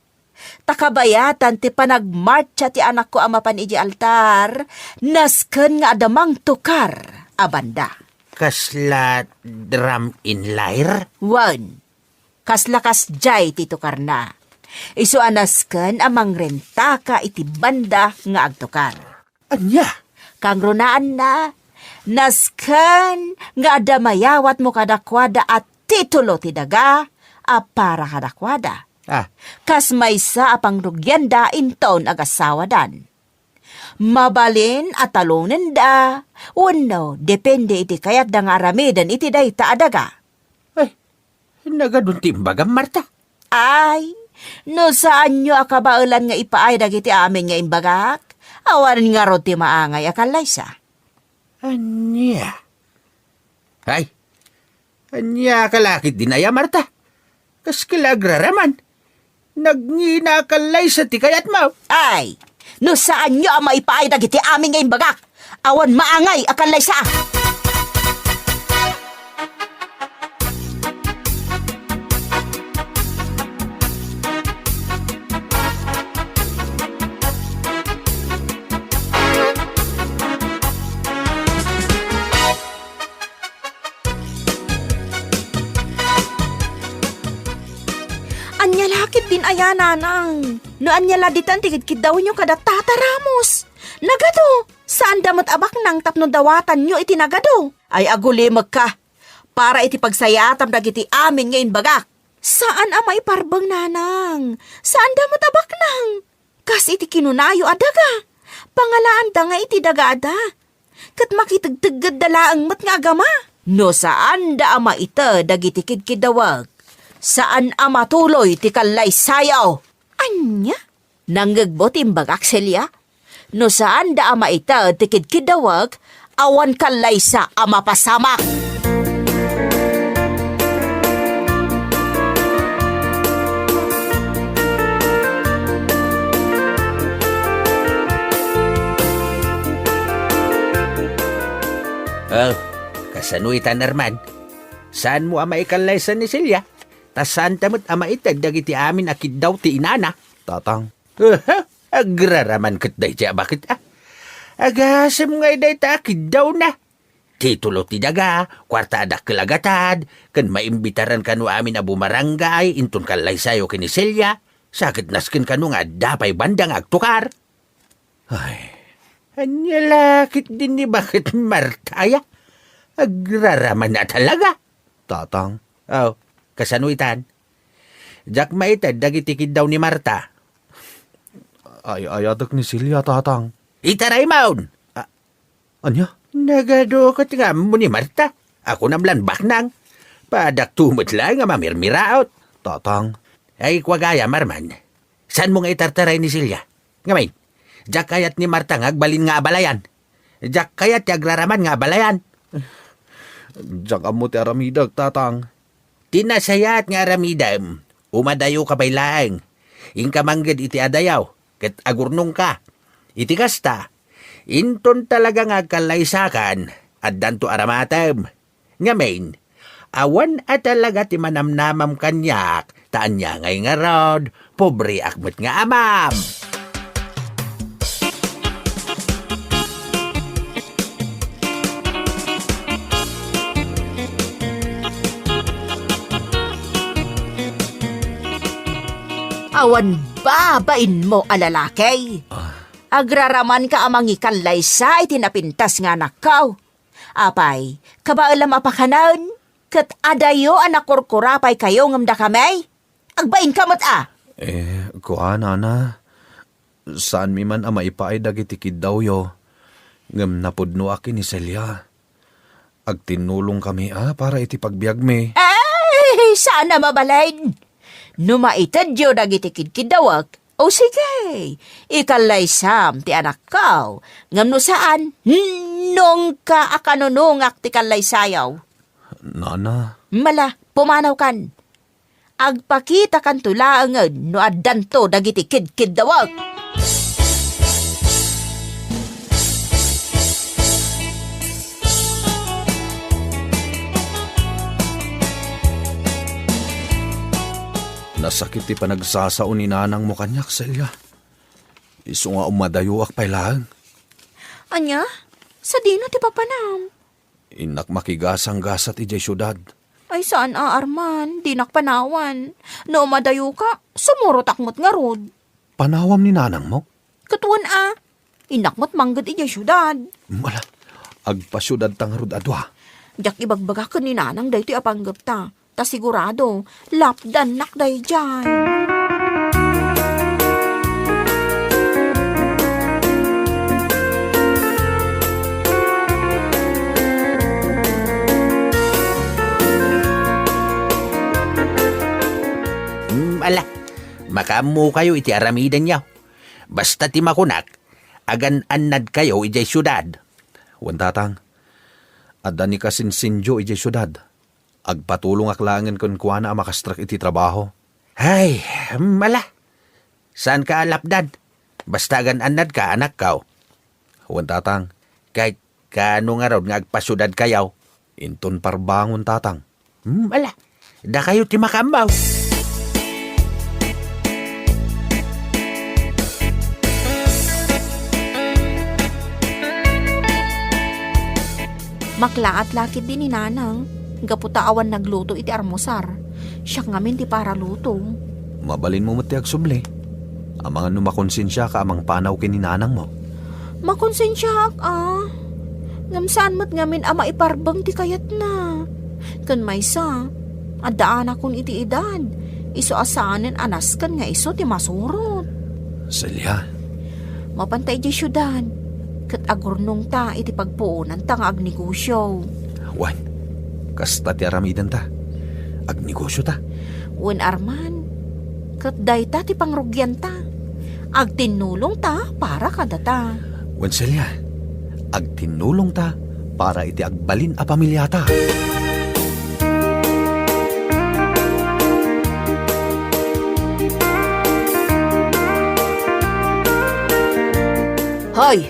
Ta kabayatan ti panagmartsa ti anakko a mapan idiay altar, nasken nga adda mangtukar a banda. Kasla drum in lyre? Wen, kasla kasdiay ti tukarna. Isu a nasken a mangrentaka iti banda nga agtukar. Ania? Kangrunaanna, nasken nga adda mayawatmo kadakuada a titulo ti daga a para kadakuada. Ah. Kas maysa a pangrugianda inton agasawadan. Mabalin a talonenda, wenno depende iti kayatda nga aramiden iti dayta a daga. Ay, nagadun ti imbagam, Marta. Ay, no saanyo a kabaelan nga ipaay dagiti amin nga imbagak, awan ngarud ti maangay a kallaysa. Ania? Ay, ania ka lakit din aya, Marta? Kas ka la agraraman. Nagngina a kallaysa ti kayatmo. Ay, no saanyo a maipaay dagiti amin nga imbagak, awan maangay a kallaysa. Ania la ketdin aya, nanang? No ania la ditan ti kidkiddawenyo kada Tata Ramos? Nagadu, saanda met a baknang tapno dawatanyo iti nagadu. Ay, agulimekka. Para iti pagsayatam dagiti amin nga imbagak. Saan a maiparbeng, nanang. Saanda met a baknang. Kas iti kinunayo a daga, pangalaanda nga iti dagada, ket makitegteggedda laeng met nga agama. No saanda a maited dagiti kidkiddawek, saan a matuloy ti kallaysayo. Ania? Nangngegmo ti imbagak, Celia? No saanda a maited ti kidkiddawek, awan kallaysa a mapasamak. Oh, kasano itan, Arman? Saanmo a maikallaysa ni Celia? Ta saanta met a maited dagiti amin a kiddaw ti inana. Tatang. Aha, agraraman ket daydi a baket, a. Agasem ngay dayta a kiddawna. Titulo ti daga, kuarta a dakkel a gatad, ken maimbitaran kano amin a bumarangay inton kallaysayo ken ni Celia, sa ket nasken kano nga adda pay banda nga agtukar. Ay, ania la ketdin ni baket Marta aya? Agraraman a talaga. Tatang. Oh, kasano itan? Diak maited dagiti kiddaw ni Marta. Ay-ayatek ni Celia, Tatang. Itaraymon! A-, ania? Nagadu ket nga ammo ni Marta. Akunam lan baknang. Padakto met laeng a mamirmiraot. Tatang. Ay, kua gayam, Arman. Saanmo nga itartaray ni Celia? Ngamin, diak kayat ni Marta nga agbalin nga abalayan. Diak kayat ti agraraman nga abalayan. Diak ammo ti aramidek, Tatang. Ti nasayaat nga aramidem, umadayoka pay laeng. Inka mangged iti adayo, ket agurnongka. Iti kasta, inton talaga nga agkallaysakan, addanto aramatem. Ngamin, awan a talaga ti manamnamam kaniak, ta ania ngay ngarud, pobreak met nga amam. Awan babainmo a lalaki. Ah. Agraramanka a mangikallaysa iti napintas nga anakko. Apay, kabaelam a pakanen, ket adayo a nakurkura pay kayo ngem dakami? Agbainka met a! Eh, kua, nana, saanmi man a maipaay dagiti kiddawyo, ngem napudnoak ken ni Celia. Agtinnulongkami a para iti pagbiagmi. Ay, saan a mabalin! No maitedyo dagiti kidkiddawek, o sige, ikallaysam ti anakko, ngem no saan, nongka a kanunongak ti kallaysayo. Nana. Mala, pumanawkan. Agpakitakanto laengen no addanto dagiti kidkiddawek. Nasakit ti panagsasao ni nanangmo kaniak, Celia. Isu nga umadayoak pay laeng. Ania? Sadino ti papanam? Innak makigasanggasat idiay siudad. Ay, saan a, Arman, dinak panawan. No umadayoka, sumurotak met ngarud. Panawam ni nanangmo? Ket wen a, innak met mangged idiay siudad. Mala, agpasiudadta ngarud a dua. Diak ibagbaga ken ni nanang daytoy a panggepta. Ta sigurado, lapdannak daydiay. Hmm, ala, makaammokayo iti aramidenyo. Basta ti makunak, agan-annadkayo idiay siudad. Wen, tatang, adda ni Kasinsinyo idiay siudad. Agpatulongak laengen kenkuana a makastrek iti trabaho. Ay, mala. Saanka a lapdan. Basta agan-annadka, anakko. Wen, tatang. Ket kaano ngarud nga agpasiudadkayo? Inton parbangon, tatang. Hmm, ala. Dakayo ti makaammo. Maklaat la ketdi ni nanang, gapu ta awan nagluto iti armusar. Siak ngamin ti paraluto. Mabalinmo met ti agsubli. Amangan no makonsensiaka a mangpanaw ken ni nanangmo. Makonsensiaak a. Ngem saan met ngamin a maiparbeng ti kayatna. Ken maysa, addaanakon iti edad. Isu a saanen a nasken nga isu ti masurot. Celia. Mapanta idiay siudad, ket agurnongta iti pagpuonanta nga agnegosio. Wen, kasta ti aramidenta. Agnegosiota. Wen, Arman, ket dayta ti pangrugianta. Agtinnulongta para kadata. Wen, Celia, agtinnulongta para iti agbalin a pamiliata. Hoy,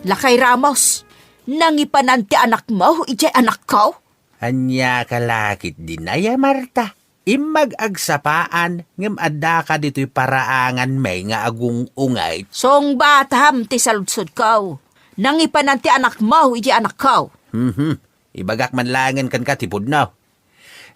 Lakay Ramos, nangipanan ti anakmo idiay anakko? Ania ka la ketdin aya, Marta? Immag agsapaan ngem addaka ditoy paraanganmi nga agung-ungay. Sungbatam ti saludsodko. Nangipanan ti anakmo idiay anakko. Mhm. Ibagak man laengen kenka ti pudno.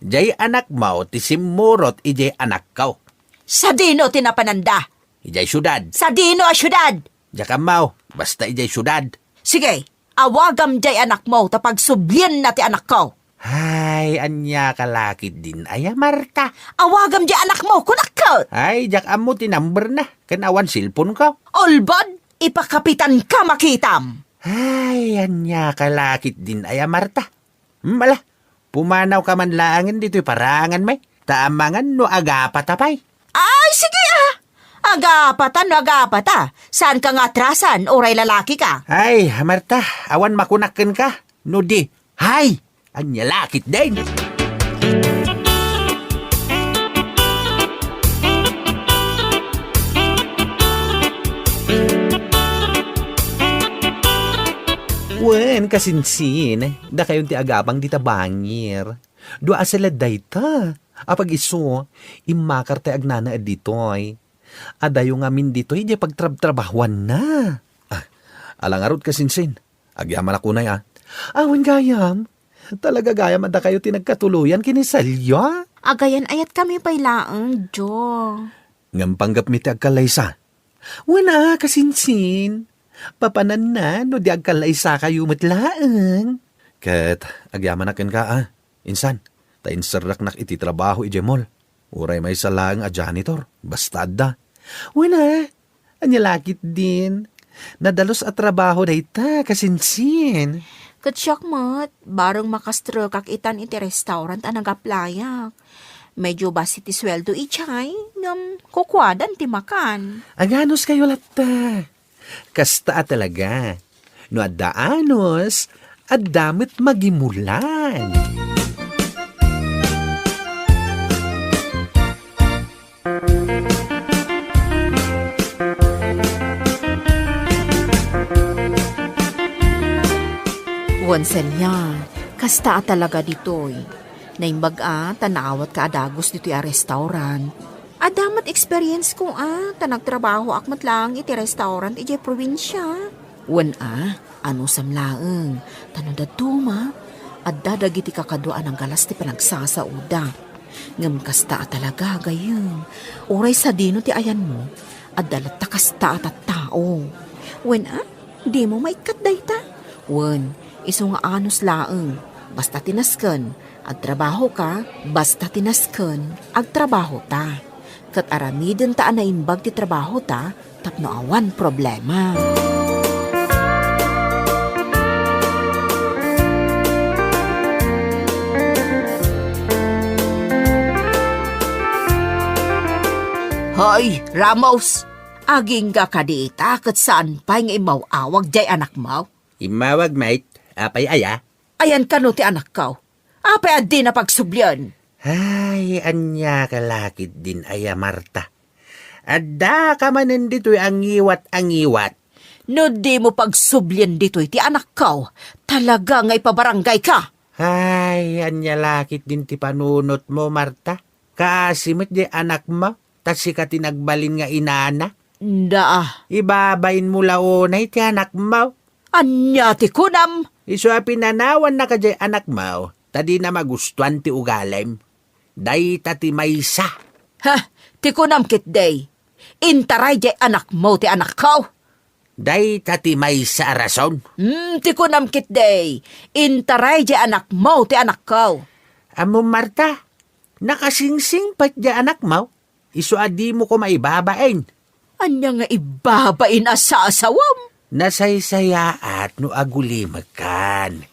Diay anakmo ti simmurot idiay anakko. Sadino ti napananda? Idiay siudad. Sadino a siudad? Diak ammo, basta idiay siudad. Sige, awagam diay anakmo ta pagsublienna ti anakko. Ay, ania ka la ketdin aya, Marta? Awagam diay anakmo, kunak ket. Ay, diak ammo ti numberna, ken awan cellphoneko. Ulbod, ipakapitanka makitam. Ay, ania ka la ketdin aya, Marta? Hmm, ala, pumanawka man laengen ditoy paraanganmi, ta amangan no agapata pay. Ay, sige a! Agapata no agapata, saanka nga atrasan, uray lalakika. Ay, Marta, awan makunak kenka, no di, hay! Ania la ketdin? Wen, kasinsin, dakayon ti agabang dita bangir. Dua a seled dayta. Apag isu, immakar tay agnanaed ditoy. Adayo ngamin ditoy diay pagtrabtrabahuanna. Ah, ala ngarud, kasinsin. Agyamanak unay a. Awan gayam. Talaga gayam a dakayo ti nagkatuloyan ken ni Celia. Agayan-ayatkami pay laeng, Jo. Ngem panggepmi ti agkallaysa. Wen a, kasinsin. Papananna no di agkallaysakayo met laeng. Ket agyamanak kenka a. Insan, ta inserraknak iti trabaho idiay mall. Uray maysa laeng a janitor, basta adda. Wen a, ania la ketdin? Nadalus a trabaho dayta, kasinsin. Ket siak met, bareng makastrekak itan iti restaurant a nag-applyak. Medyo bassit ti sueldo idiay, ngem kukuadan ti makan. Aganuskayo latta. Kasta a talaga. No adda anus, adda met magimulan. Wen Celia, kasta a talaga ditoy. Naimbag a, ta naawatka a dagus ditoy a restaurant. Adda met experience ko a, ta nagtrabahoak met laeng iti restaurant idiay probinsia. Wen a, anusam laeng, ta no dadduma, adda dagiti kakadua a nanggalas ti panagsasaoda. Ngem kasta a talaga, gayyem, uray sadino ti ayanmo, adda latta kasta a tattao. Wen a, dimo maikkat dayta? Wen, isu nga anus laeng, basta ti nasken, agtrabahoka, basta ti nasken, agtrabahota. Ket aramidenta a naimbag ti trabahota tapno awan problema. Hoy, Ramos! Agingga kadi ita ket saan pay nga immaw-awag diay anakmo? Immawag met, apay aya? Ayan kano ti anakko? Apay a dina pagsublian? Ay, ania ka la ketdin aya, Marta? Addaka manen ditoy a ngiwat a ngiwat. No dimo pagsublian ditoy ti anakko, talaga nga ipabarangayka. Ay, ania la ketdin ti panunotmo, Marta? Kaasi met diay anakmo, ta sika ti nagbalin nga inana. Daa. Ibabainmo la unay ti anakmo. Ania ti kunam? Isu a pinanawannaka diay anakmo, ta dina magustuan ti ugalim. Dayta ti maysa. Ha? Ti kunam ketdi, intaray diay anakmo ti anakko? Dayta ti maysa a rason. Hmm, ti kunam ketdi, intaray diay anakmo ti anakko. Ammom, Marta, nakasingsingpet diay anakmo. Isu a dimo koma ibabain. Ania nga ibabain a sasawam? Nasaysayaat no agulimekan.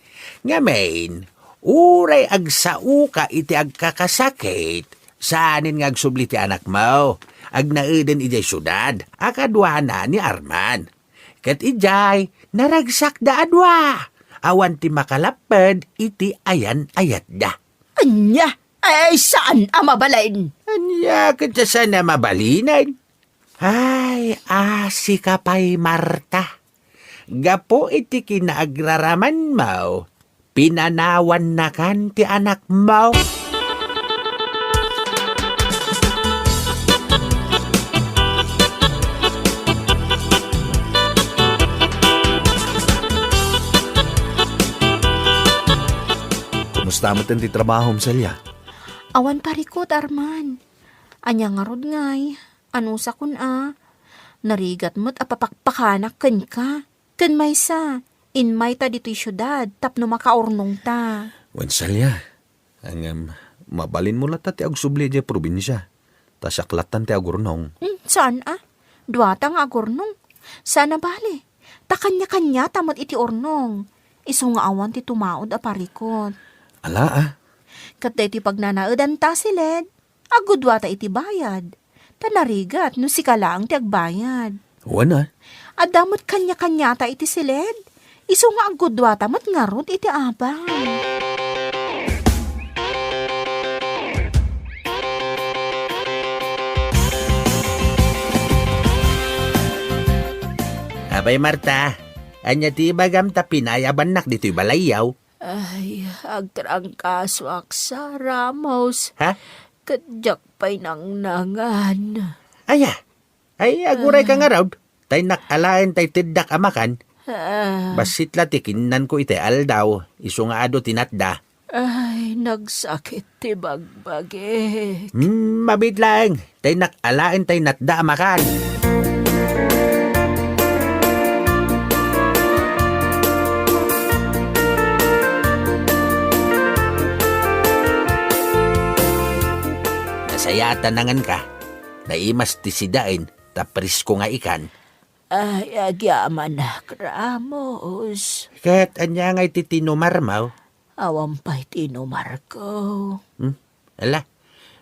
Ngamin, uray agsaoka iti agkakasakit, saanen nga agsubli ti anakmo. Agnaeden idiay siudad a kaduana ni Arman. Ket idiay, naragsakda a dua. Awan ti makalapped iti ayan-ayatda. Ania? Ay, saan a mabalin? Ania ket saan a mabalinen? Ay, asika pay, Marta. Gapu iti kinaagraramanmo, pinanawannakan ti anakmo. Kumusta met ti trabahom, Celia? Awan parikut, Arman. Ania ngarud ngay? Anusakon a? Narigat met a papakpakanak kenka. Ken maysa, immayta ditoy siudad tapno makaurnongta. Wen, Celia, ngem mabalinmo latta ti agsubli idiay probinsia, ta siak lattan ti agurnong. Hmm, saan a? Duata nga agurnong. Saan a bale. Ta kaniakaniata met iti urnong. Isu nga awan ti tumaud a parikut. Ala a. Ket daytoy pagnanaedanta, Siled. Agguduata iti bayad. Ta narigat no sika laeng ti agbayad. Wen a. Adda met kaniakaniata iti Siled. Isu nga agguduata met ngarud iti abang. Apay, Marta, ania ti ibagam ta pinayabannak ditoy balayyo? Ay, agtrangkasoak sa, Ramos. Ha? Ket diak pay nangnangan. Aya? Ay, aguray ka ngarud. Tay nak alaen tay teddak a makan. Ah. Bassit la ti kinnanko itay aldaw, isu nga adu ti natda. Ay, nagsakit ti bagbagik. Hmm, mabiit laeng. Tay nak alaen tay natda a makan. Ay, ata nangan ka. Naimas ti sidaen, ta presko nga ikan. Ay, agyamanak, Ramos. Ket ania ngay ti tinumar, maw? Awan pay tinumarko. Hmm? Ala,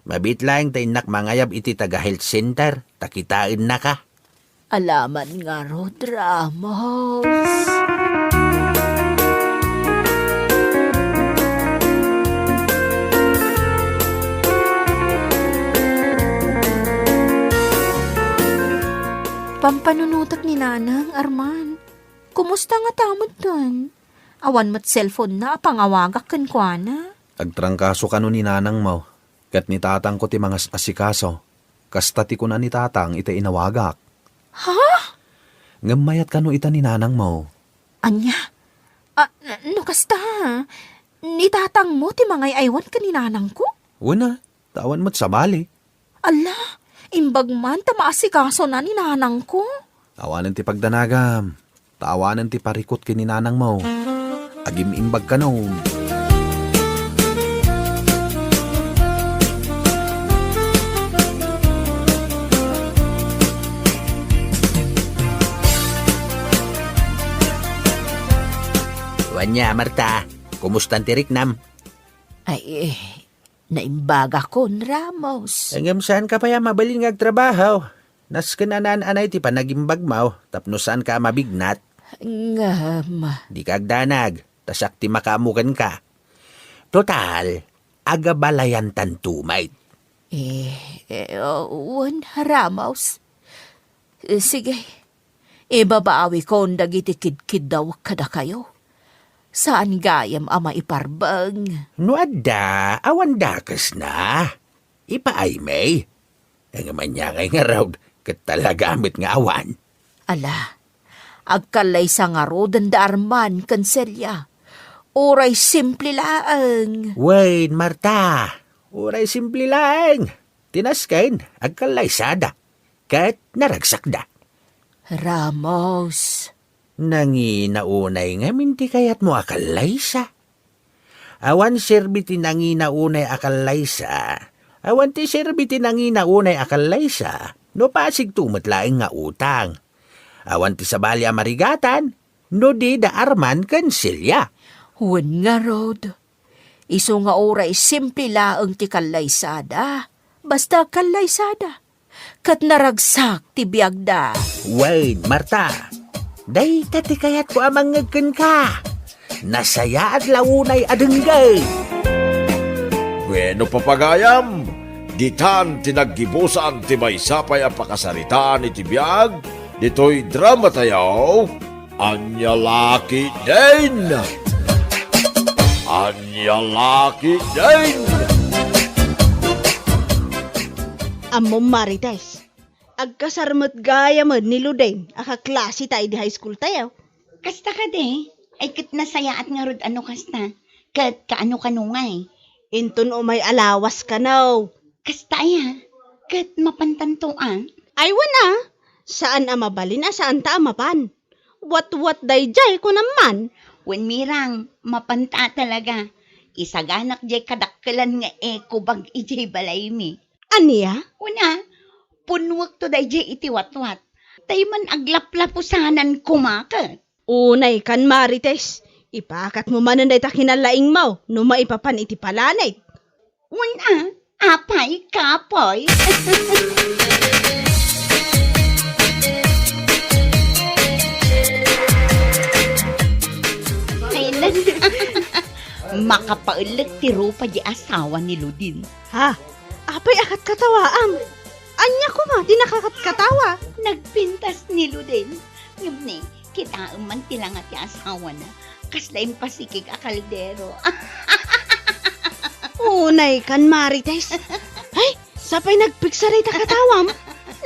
mabiit laeng ta innak mangayab iti taga-health center, ta kitaennaka. Alaman ngarud, Ramos. Pampanunotek ni Nanang, Arman. Kumusta ngata metten? Awan met cellphone-na a pangawagak kenkuana. Agtrangkaso kano ni Nanangmo, ket ni Tatangko ti mangas-asikaso. Kasta ti kuna ni Tatang iti inawagak. Ha? Ngem mayat kano ita ni Nanangmo. Ania? Ah, n-, no kasta, ni Tatangmo ti mangay-aywan ken ni Nanangko? Wen a, ta awan met sabali. Ala, imbag man ta maasikasona ni Nanangko. Awanen ti pagdanagam, ta awanen ti parikut ken ni Nanangmo. Agim-imbag kano. Wen a, Marta, kumustan ti riknam? Ay, eh, naimbagakon, Ramos. Ngem saanka pay a mabalin nga agtrabaho. Nasken a naan-anay ti panagimbagmo tapno saanka a mabignat. Ngem. Dika agdanag, ta siak ti makaammo kenka. Total, agabalayantanto met. Eh, eh, wen, Ramos. Eh, sige. Ibabawikon dagiti kidkiddawek kadakayo. Saan gayam a maiparbeng. No adda, awan dakesna. Ipaaymi. Ngem ania ngay ngarud, ket talaga met nga awan. Ala, agkallaysa ngaruden da Arman ken Celia. Uray simple laeng. Wen, Marta, uray simple laeng. Ti nasken, agkallaysada. Ket naragsakda. Ramos. Nangina unay ngamin ti kayatmo a kallaysa. Awan serbi ti nangina unay a kallaysa. Awan ti serbi ti nangina unay a kallaysa. No pasigto met laeng nga utang. Awan ti sabali a marigatan. No di da Arman ken Celia. Wen ngarud. Isu nga uray simple laeng ti kallaysada, basta agkallaysada, ket naragsak ti biagda. Wen, Marta, dayta ti kayatko a mangngeg kenka. Nasayaat la unay a denggen. Bueno, papagayam, ditan ti naggibusan ti maysa pay a pakasaritaan iti biag ditoy dramatayo. Ania la ketdin? Ania la ketdin? Ammom, Marites, agkasar met gayamen ni Loden a kaklaseta idi high school tayo. Kasta kadi? Ay, ket nasayaat ngarud a no kasta. Ket kaano-kano ngay? Inton umay a lawas kano. Kasta aya? Ket mapantanto a? Ay, wen a. Saan a mabalin a saanta a mapan. Watwat daydiay, kunam man. Wen, Mirang, mapanta a talaga. Isaganak diay kadakkelan nga eco bag idiay balaymi. Ania? Wen a, punnuekto daydiay iti watwat. Tay man aglaplapusanan koma ket. Unay kan, Marites, ipakatmo manen dayta kinalaingmo no maipapan iti palaneg. Wen a, apay, kapoy. Ay, lan-, makapaellek ti rupa di asawa ni Loden. Ha? Apay a katkatawaam? Ania koma ti nakakatkatawa? Nagpintas ni Loden. Ngem ne, kitaem man ti langa ti asawana. Kasla impasikig a kaldero. Unay kan, Marites. Ay, sapay nagpiksa dayta katawam.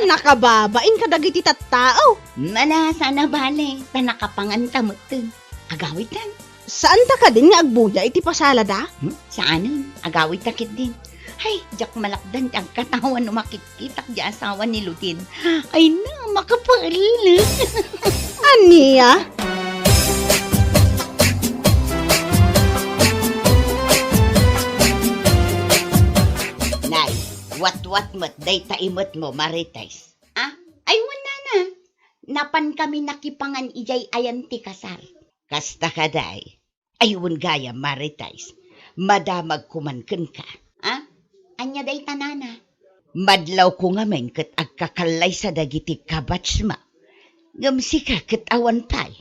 Nakababain kadagiti tattao. Ala, saan a bale, ta nakapanganta metten. Agawidtan. Saanta kadin nga agbuya iti pasalada? Hmm? Saanen, agawidta ketdin. Ay, diak malakdan ti agkatawa no makitkitak di asawa ni Loden. Ay na, makapaellek. Ania? Nay, what Wat met dayta imetmo, Marites. Ah, ay, wen, nana. Napankami nakipangan idiay ayan ti kasar. Kasta kadi. Ay, wen gayam, Marites. Madamagko man kenka. Ah? Ania dayta, nana? Madlawko ngamin ket agkakallaysa dagiti kabatsmo. Ngem sika ket awan pay.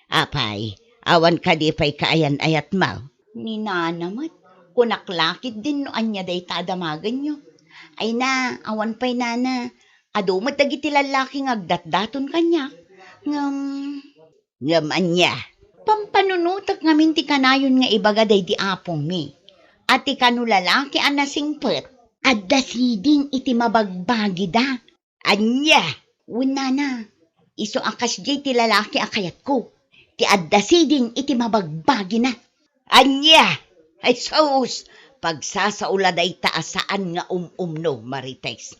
Apay, awan kadi pay kaayan-ayatmo? Ni nana met, kunak la ketdin no ania dayta a damagenyo. Ay na, awan pay, nana. Adu met dagiti lallaki nga agdatdaton kaniak. Ngem, ngem ania? Pampanunotek ngamin ti kanayon nga ibaga daydi apongmi a ti kano lalaki a nasingpet, adda siding iti mabagbagida. Ania? Wen, nana, isu a kasdiay ti lalaki a kayatko, ti adda siding iti mabagbagina. Ania? Ay sus, pagsasao la dayta a saan nga um-umno, Marites.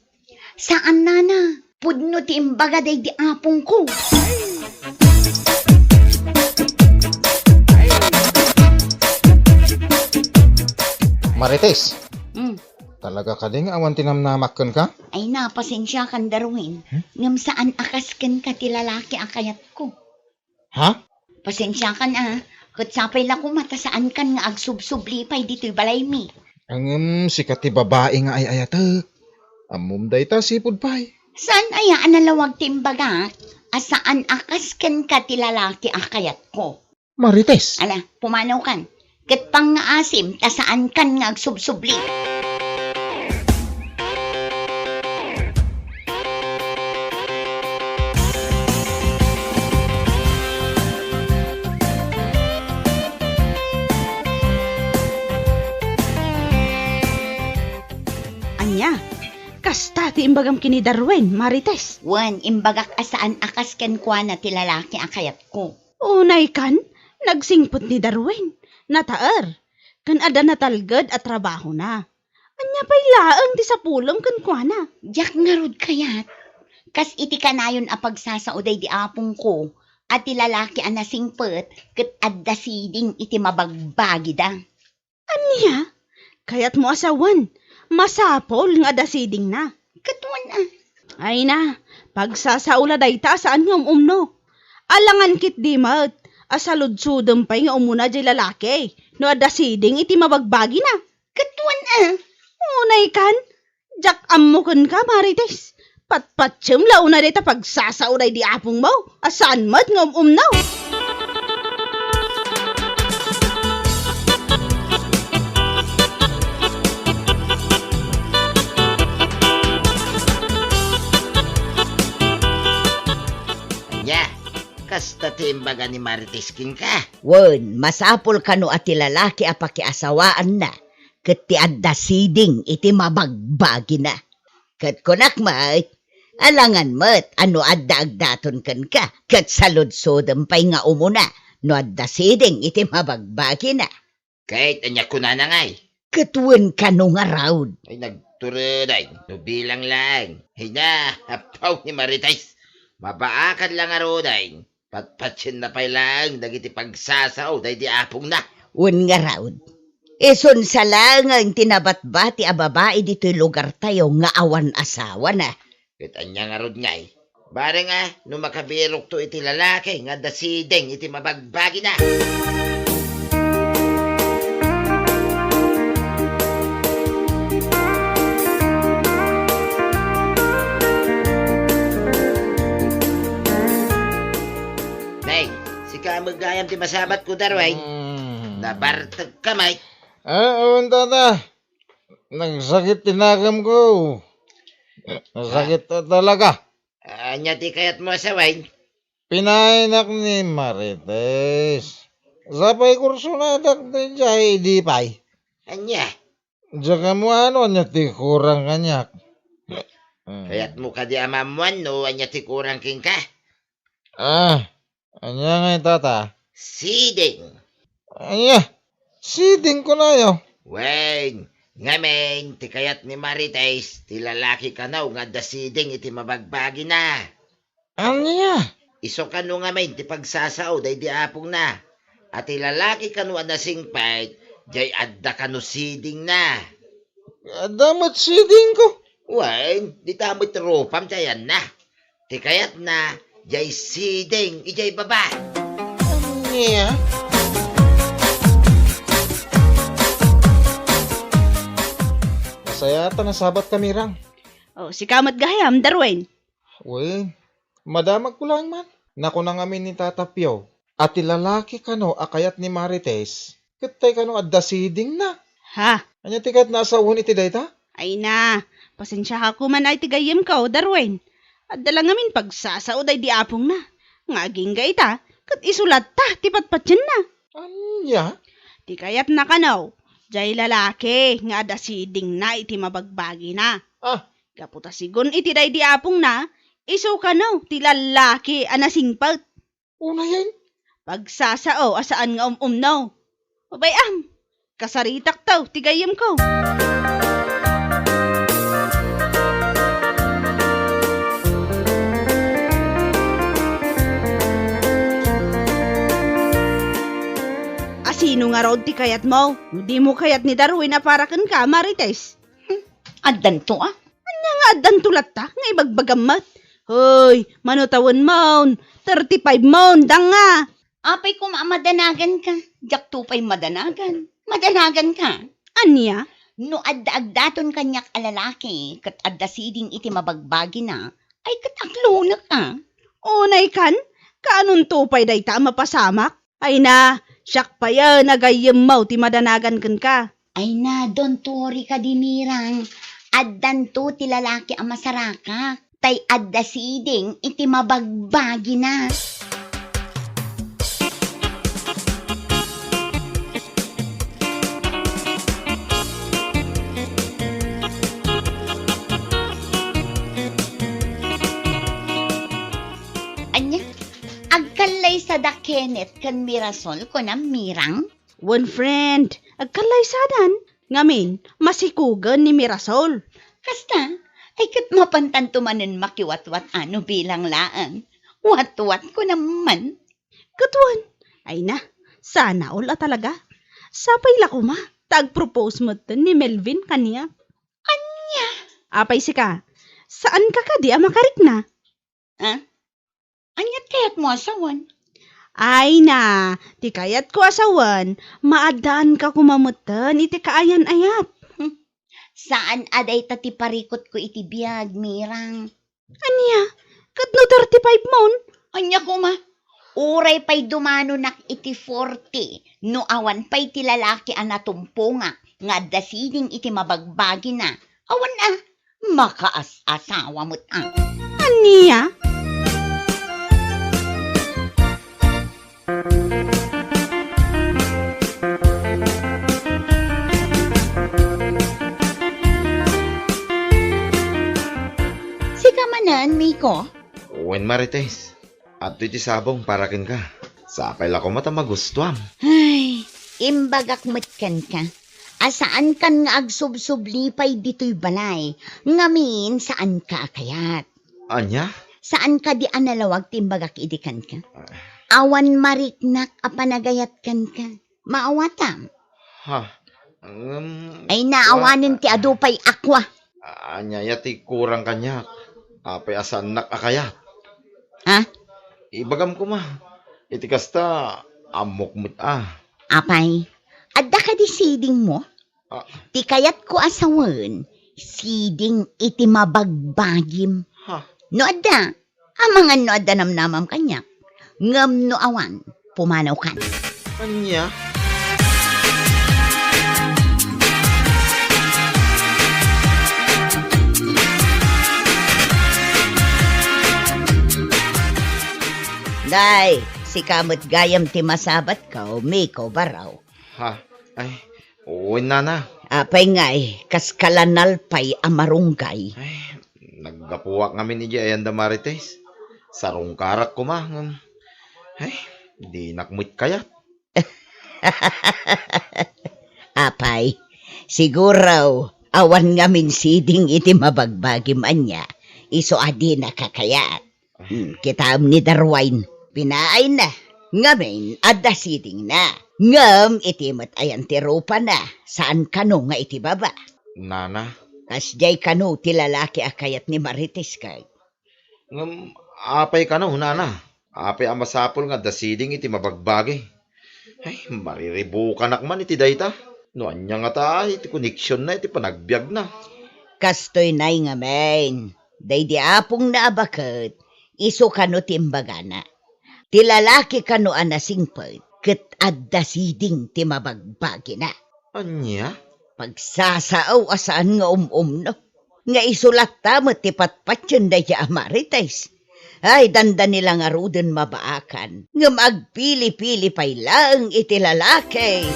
Saan, nana. Pudno ti imbaga daydi apongko. Marites, Hmm. talaga kadi nga awan ti namnamak kenka? Ay na, pasensiakan, Darwin. Hmm? Ngem saan a kas kenka ti lalaki a kayatko. Ha? Pasensiakan, a. Ket sapay la koma ta saankan nga agsubsubli pay ditoy balaymi. Ngem sika ti babai nga ay-ayatek. Ammom dayta, sipud pay. Saan aya a nalawag ti imbagak a saan a kas kenka ti lalaki a kayatko? Marites. Ala, pumanawkan. Ket pangngaasim ta saankan nga agsubsubli. Ania? Kasta ti imbagam ken ni Darwin, Marites? Wen, imbagak a saan a kas kenkuana ti lalaki a kayatko. Unaykan, nagsingpet ni Darwin. Nataer. Ken adda natalged a trabahona. Ania pay laeng ti sapulem kenkuana? Diak ngarud kayat. Kas iti kanayon a pagsasao daydi apongko a ti lalaki a nasingpet ket adda siding iti mabagbagida. Ania? Kayatmo a sawen, masapul nga adda sidingna. Ket wen a. Ay na, pagsasao la dayta a saan nga um-umno. Alangan ketdi met a saludsodem pay nga umuna diay lalaki no adda siding iti mabagbagina. Ket wen a. Unaykan, diak ammo kenka, Marites. Patpatiem la unay dayta pagsasao daydi apongmo a saan met nga um-umno. Ania, kasta ti imbaga ni Marites kenka? Wen, masapul kano a ti lalaki a pakiasawaanna ket ti adda siding iti mabagbagina. Ket kunak met, alangan met a no adda agdaton kenka, ket saludsodem pay nga umuna no adda siding iti mabagbagina. Ket ania kunana ngay? Ket wen kano ngarud. Ay, nagturedeng, no bilang laeng. Ay na, apaw ni Marites. Mabaakan la ngaruden. Patpatienna pay laeng dagiti pagsasao daydi apongna. Wen ngarud, isunsa laengen ti nabatbati a babai ditoy lugartayo nga awan asawana. Ket ania ngarud ngay? Bareng a, no makabirokto iti lalaki nga adda siding iti mabagbagina. Nay, sika met gayam ti masabatko, Darwin. Mm. Nabartekka met. Ah, awan, tata. Nagsakit ti nagamko. Nagsakit ta-, talaga. Ania ti kayatmo a sawen? Pinaaynak ni Marites. Sapay kursonadak daydiay idi pay. Ania? Diak ammo no ania ti kurang kaniak. Hmm. Kayatmo kadi a maammuan no ania ti kurang kenka? Ah, ania ngay, tata? Siding. Ania? Siding kunayo? Wen, ngamin, ti kayat ni Marites, ti lalaki kano nga adda siding iti mabagbagina. Ania? Isu kano ngamin ti pagsasao daydi apongna. A ti lalaki kano a nasingpet, diay adda kano sidingna. Adda met sidingko. Wen, dita met rupam ti ayanna. Ti kayatna, jay siding, ijay baba. Ania? Masaya ta nasabat ka, Mirang. O, sika met gayam, Darwin. Wen, madamagko laeng man. Nakuna ngamin ni Tata Pio a ti lalaki kano a kayat ni Marites, ket tay kano adda sidingna. Ha? Ania ti kayatna a sawen iti dayta? Ay na, pasensiaka koma man ay ti gayyemko, Darwin. Adda la ngamin pagsasao daydi apongna. Nga agingga ita, ket isu latta ti patpatienna. Ania? Ti kayatna kano, jay lalaki nga adda sidingna iti mabagbagina. Ah. Gapu ta sigun iti daydi apongna, isu kano ti lallaki a nasingpet. Unayen? Pagsasao a saan nga um-umno. Abay, am, kasaritakto ti gayyemko. A sino ngarud ti kayatmo? No dimo kayat ni Darwin a para kenka, Marites. Hmm, addanto, a? Ania nga addanto latta nga ibagbagam met? Hoy, mano tawenmon, thirty-five mon, danga. Apay koma a madanaganka? Diakto pay madanagan. Madanaganka? Ania? No adda agdaton kaniak a lalaki ket adda siding iti mabagbagina, ay ket aklonek, a? Unay kan, kaanonto pay dayta a mapasamak? Ay na, siak payen a gayyemmo ti madanagan kenka. Ay na, don't worry kadi, Mirang. Addanto ti lalaki a masarakak, tay adda siding iti mabagbagina. Ania? Agkallaysa da Kenneth ken Mirasol, kunam, Mirang? Wen, friend, agkallaysadan. Ngamin, masikugen ni Mirasol. Kasta, ay ket mapantanto manen makiwatwat a no bilang laeng. Watwat ko naman. Ket wen, ay na, sana all a talaga. Sapay la koma, ta agpropose metten ni Melvin kaniak. Ania? Apay sika, saanka kadi a makarikna? Ah? Aniat kayatmo a sawen? Ay na, ti kayatko a sawen, maaddaanka koma metten iti kaayan-ayat. Hmm. Saan a dayta ti parikutko iti biag, Mirang. Ania? Ket no thirty-five mon? Ania koma? Uray pay dumanonak iti forty, no awan pay ti lalaki a natumpongak nga adda siding iti mabagbagina, awan a, makaas-asawa met a. Ania? Sika manen, Miko? Wen, Marites. Adtoy ti sabong para kenka. Sapay la koma ta magustuam. Ay, imbagak met kenka a saankan nga agsubsubli pay ditoy balay, ngamin saanka a kayat. Ania? Saan kadi a nalawag ti imbagak idi kenka? Ah. Awan mariknak a panagayat kenka. Maawatam. Ha? Ngem, ay, naawanen ti adu pay aqua. Ania aya ti kurang kaniak? Apay a saannak a kayat? Ha? Ibagam koma. Iti kasta, ammok met a. Apay, adda kadi sidingmo? Ah. Ti kayatko a sawen, siding iti mabagbagim. Ha? No adda, amangan no adda namnamam kaniak. Ngem no awan, pumanawkan. Ania? Nay, sika met gayam ti masabatko, Miko Baraw. Ha? Ay, wen, nana. Apay ngay, kaska la nalpay a marunggay? Ay, naggapuak ngamin idiay ayan da Marites. Sarungkarak koma, ngem, ay, dinak met kayat. Apay, siguro, awan ngamin siding iti mabagbagim ania, isu a dinaka kayat. Hmm, kitaem ni Darwin, pinaayna. Ngamin, adda sidingna. Ngem iti met ayan ti rupana, saan kano nga iti baba? Nana, Kasdiay kano ti lalaki a kayat ni Marites ket. Ngem apay kano, nana? Apay a masapul nga adda siding iti mabagbagi? Ay, mariribukanak man iti dayta. No ania ngata iti koneksionna iti panagbiagna? Kastoy nay ngamin, daydi apongna a baket, isu kano ti imbagana. Ti lalaki kano a nasingpet ket adda siding ti mabagbagina. Ania? Pagsasao a saan nga um-umno. Nga isu latta met ti patpatien dayta a Marites. Ay, dandani la ngaruden mabaakan, ngem agpili-pili pay laeng iti lalaki.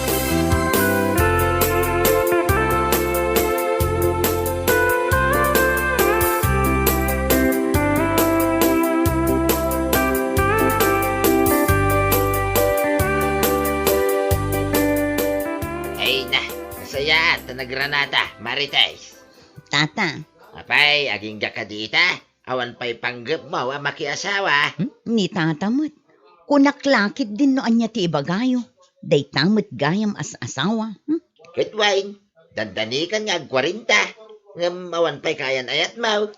Ay na, nasayaat ta nagranata, Marites. Tata. Apay, agingga kadi ita? Awan pay panggepmo a makiasawa? Hmm? Ni tata met. Kunak la ketdin no ania ti ibagayo. Dayta met gayam as-asawa. Hmm? Ket wen, dandanikan nga agkuarenta. Ngem awan pay kaayan-ayatmo.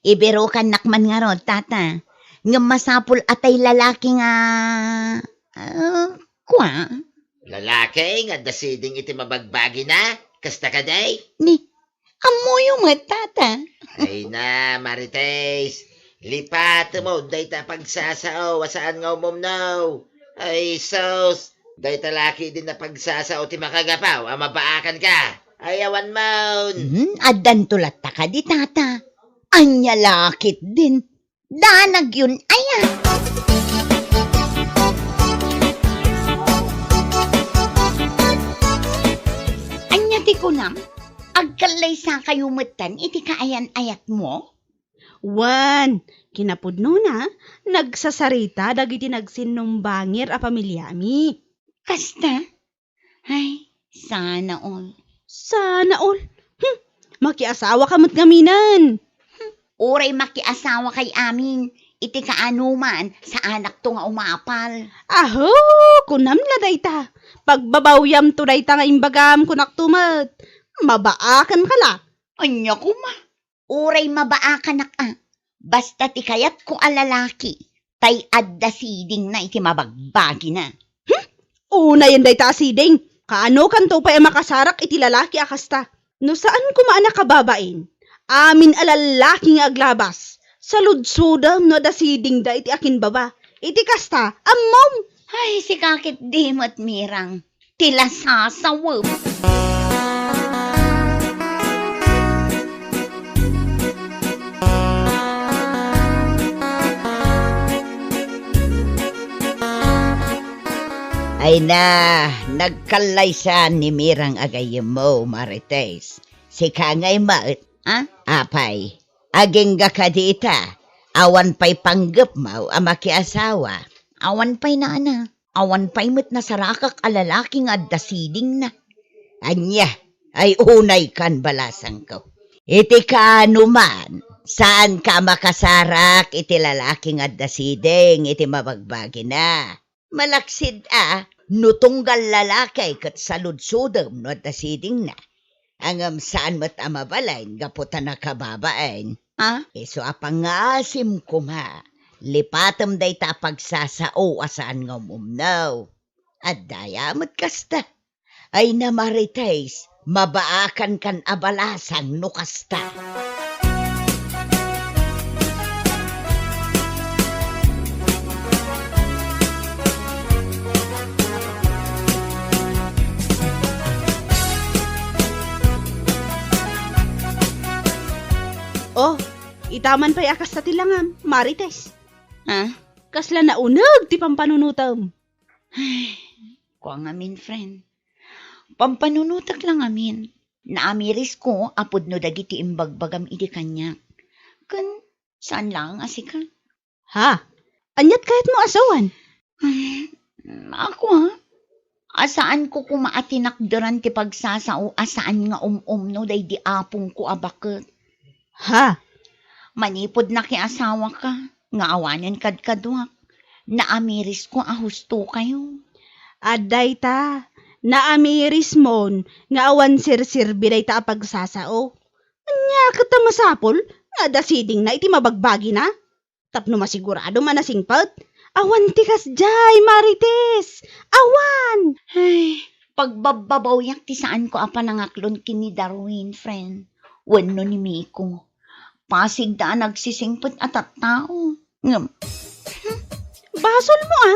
Ibirukannak man ngarud, tata. Ngem masapul a tay lalaki nga, ah, kua? Lalaki nga adda siding iti mabagbagina? Kasta kadi? Ni, ammoyo met, tata. Ay na, Marites. Lipatem dayta a pagsasao a saan nga umumno. Ay, sus. Dayta la ketdin a pagsasao ti makagapu a mabaakanka. Ay, awan man. Hmm, addanto latta kadi, tata. Ania la ketdin? Danag yun, aya. Ania ti kunam? Agkallaysakayo metten iti kaayan-ayatmo? Wen, kinapudnona, nagsasarita dagiti nagsinnumbangir a pamiliami. Kasta? Ay, sana all. Sana all? Hmm, makiasawaka met ngaminen. Hmm, uray makiasawakay amin, iti kaanoman, saanakto nga umapal. Aho, kunam la dayta. Pagbabawyamto dayta nga imbagam, kunakto met. Mabaakanka la. Ania koma? Uray mabaakanak a, basta ti kayatko a lalaki, tay adda sidingna iti mabagbagina. Hmm? Unayen dayta a siding. Kaanokanto pay a makasarak iti lalaki a kasta? No saan koma a nakababain, amin a lalaki nga aglabas, saludsodem no adda sidingda iti akinbaba. Iti kasta, ammom? Ay, sika ketdi met, Mirang. Ti lasasawem. Ay na, nagkallaysan ni Mirang a gayyemmo, Marites. Sika ngay met, a? Apay, agingga kadi ita, awan pay panggepmo a makiasawa. Awan pay, nana. Awan pay met nasarakak a lalaki nga adda sidingna. Ania, ay unaykan balasangko. Iti kaano man, saanka a makasarak iti lalaki nga adda siding iti mabagbagina. Malaksid a, no tunggal lalaki ket saludsodem no adda sidingna. Ngem saan met a mabalin gapu ta nakababain. A? Isu a pangngaasim koma, lipatem dayta a pagsasao a saan nga umumno. Adda aya met kasta. Ay na, Marites, mabaakankan a balasang no kasta. Oh, ita man pay a kasta ti langam, Marites. Ha? Kasla nauneg ti pampanunotem. Ay, kua ngamin, friend. Pampanunotek la ngamin. Naamirisko a pudno dagiti imbagbagam idi kaniak. Ken saan laeng a sika. Ha? Aniat kayatmo a sawen? Hmm, ako, a? A saanko koma a tinakderan ti pagsasao a saan nga um-umno daydi apongko a baket. Ha? Manipud nakiasawaka nga awanen kadkaduak, naamirisko a hustokayo. Adda ita, naamirismon nga awan serserbi dayta a pagsasao. Ania ket ta masapul nga adda sidingna iti mabagbagina? Tapno masiguradom a nasingpet? Awan ti kasdiay, Marites! Awan! Ay, pagbabbabawiak ti saanko a panangaklon ken ni Darwin, friend, wenno ni Miko. Pasigda a nagsisingpet a tattao. Ngem, hmm, basolmo, a.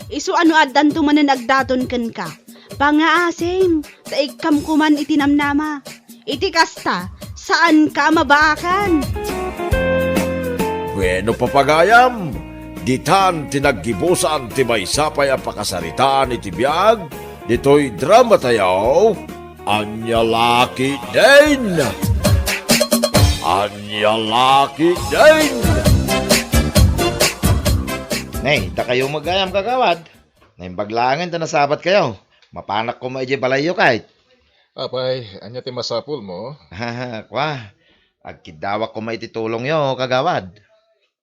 Isu a no addanto manen agdaton kenka, pangngaasim, ta ikkamko man iti namnama. Iti kasta, saanka a mabaakan. Bueno, papagayam, ditan ti naggibusan ti maysa pay a pakasaritaan iti biag ditoy dramatayo, Ania La Ketdin! Ania La Ketdin! Nay, dakayo met gayam, kagawad. Naimbag laengen ta nasabatkayo. Mapanak koma idiay balayyo, kayat. Apay, ania ti masapulmo? Kua, agkiddawak koma iti tulongyo, kagawad.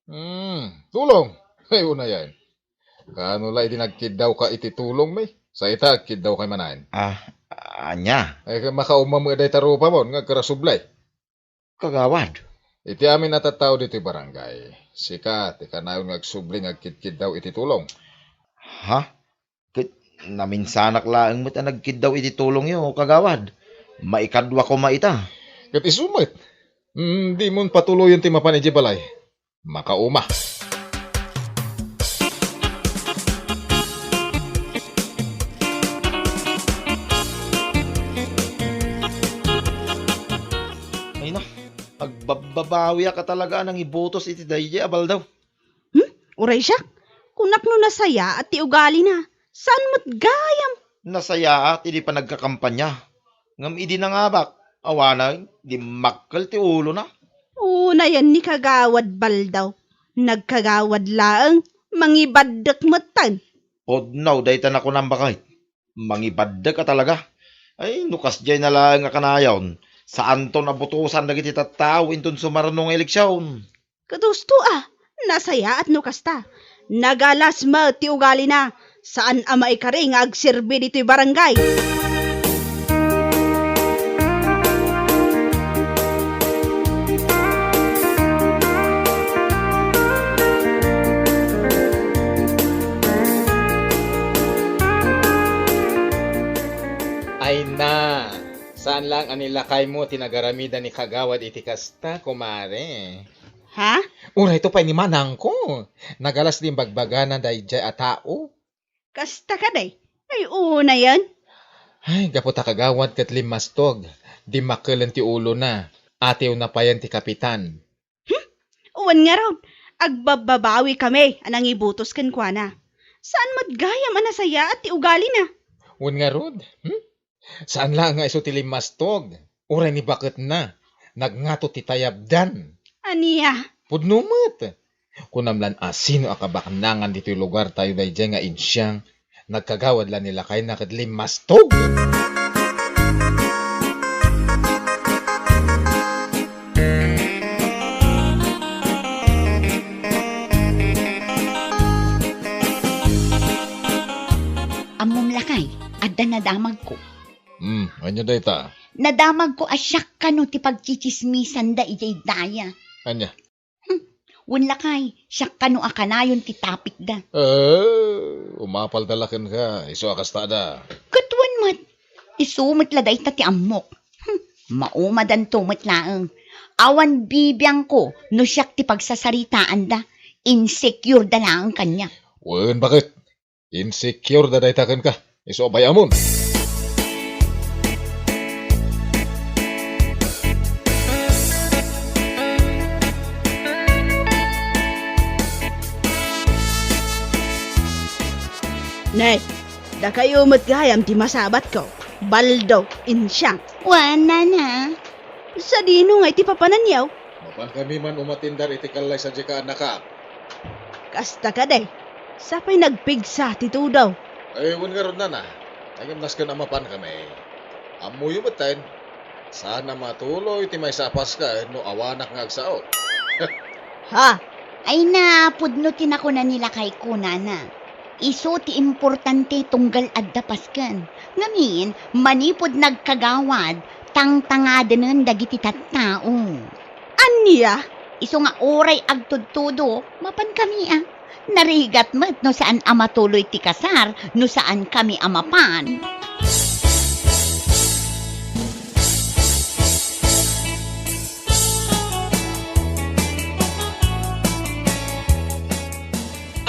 Hmm, tulong? Ay, unayen. Kaano la idi nagkiddawka iti tulongmi? Sa ita, agkiddawkay manen. Ah, ania? Ay, makauma met dayta rupamon nga agkarasubli. Kagawad. Iti amin a tattao ditoy barangay, sika ti kanayon nga agsubli nga agkitkiddaw iti tulong. Ha? Ket naminsanak laeng met a nagkiddaw iti tulongyo, kagawad. Maikadua koma ita. Ket isu met. Mm, dimon patuloyen ti mapan idiay balay. Makauma. Ay na, agbabbabawiak a talaga a nangibutos iti daydiay a baldaw. Hmm? Uray siak, kunak no nasayaat ti ugalina. Saan met gayam? Nasayaat idi panagkakampanya. Ngem idi nangabak, awanen, dimmakkel ti ulona. Unayen ni Kagawad Baldaw. Nagkagawad laeng, mangibaddek metten. Pudno dayta nakunam, baket. Mangibaddek a talaga. Ay, no kasdiay na laeng a kanayon, saanton a butosan dagiti tattao inton sumarno nga eleksion. Ket husto a, nasayaat no kasta. Nagalas met ti ugalina, saan a maikari nga agserbi ditoy barangay. Ay na, saan lang a ni lakaymo ti nagaramidan ni Kagawad iti kasta, kumare. Ha? Uray to pay ni manangko. Nagalas ti imbagbagana daydiay a tao. Kasta kadi? Ay, unayen. Ay, gapu ta Kagawad ket limmastog, dimmakkelen ti ulona, atiwna payen ti kapitan. Hmm? Wen ngarud, agbabbabawi kami a nangibutos kenkuana. Saan met gayam a nasayaat ti ugalina? Wen ngarud, hmm? Saan laeng nga isu ti limmastog, uray ni baketna, nagngato ti tayabdan. Ania? Pudno met. Kunam lan a sino a kabaknangan ditoy lugartayo daydiay nga insiang, nagkagawad la ni lakayna ket limmastog. Ammom lakay, adda nadamagko. Hmm, ania dayta? Nadamagko a siak kano ti pagtsitsismisanda idiay daya. Ania? Hmm, wen lakay, siak kano a kanayon ti topicda. Eh, umapalda la kenka, isu a kastada. Ket wen met, isu met la dayta ti ammok. Hmm, maumadanto met laeng. Awan bibiangko no siak ti pagsasaritaanda. Insecure da laeng kaniak. Wen, baket? Insecure da dayta kenka. Isu a bay-amon. Ne, dakayo met gayam ti masabatko. Baldo, insiang. Wen, nana. Sadino ngay ti papananyo? Mapankami man umatindar iti kallay sadiay ket annakak. Kasta kadi, sapay nagpigsa ti tudo. Ay, wen ngarud, nana. Ngem nasken a mapankami. Ammoyo metten, saan a matuloy ti maysa a Paskuen no awanak nga agsao. Ha? Ay na, pudno ti nakuna ni lakayko, nana. Isu ti importante tunggal adda Pasken. Ngamin, manipud nagkagawad, tangtangadenen dagiti tattao. Ania? Isu nga uray agtudtudo, mapankami a. Narigat met no saan a matuloy ti kasar, no saankami a mapan.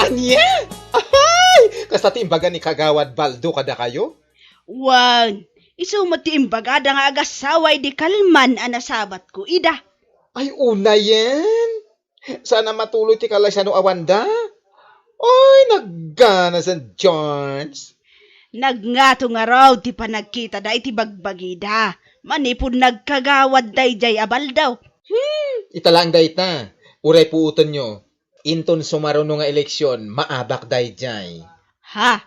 Ania? Ahay! Kasta ti imbaga ni Kagawad Baldo kadakayo? Wen, isu met ti imbagada nga agassawa idi kalman a nasabatko ida. Ay, unayen! Saan a matuloy ti kalaysa no awanda? Ay, nagganasen, George! Nagngato ngarud ti panagkitada iti bagbagida manipud nagkagawad daydiay a Baldo. Hmm, ita laeng dayta. Uray puotenyo. Inton sumaruno nga eleksion, maabak daydiay. Ha?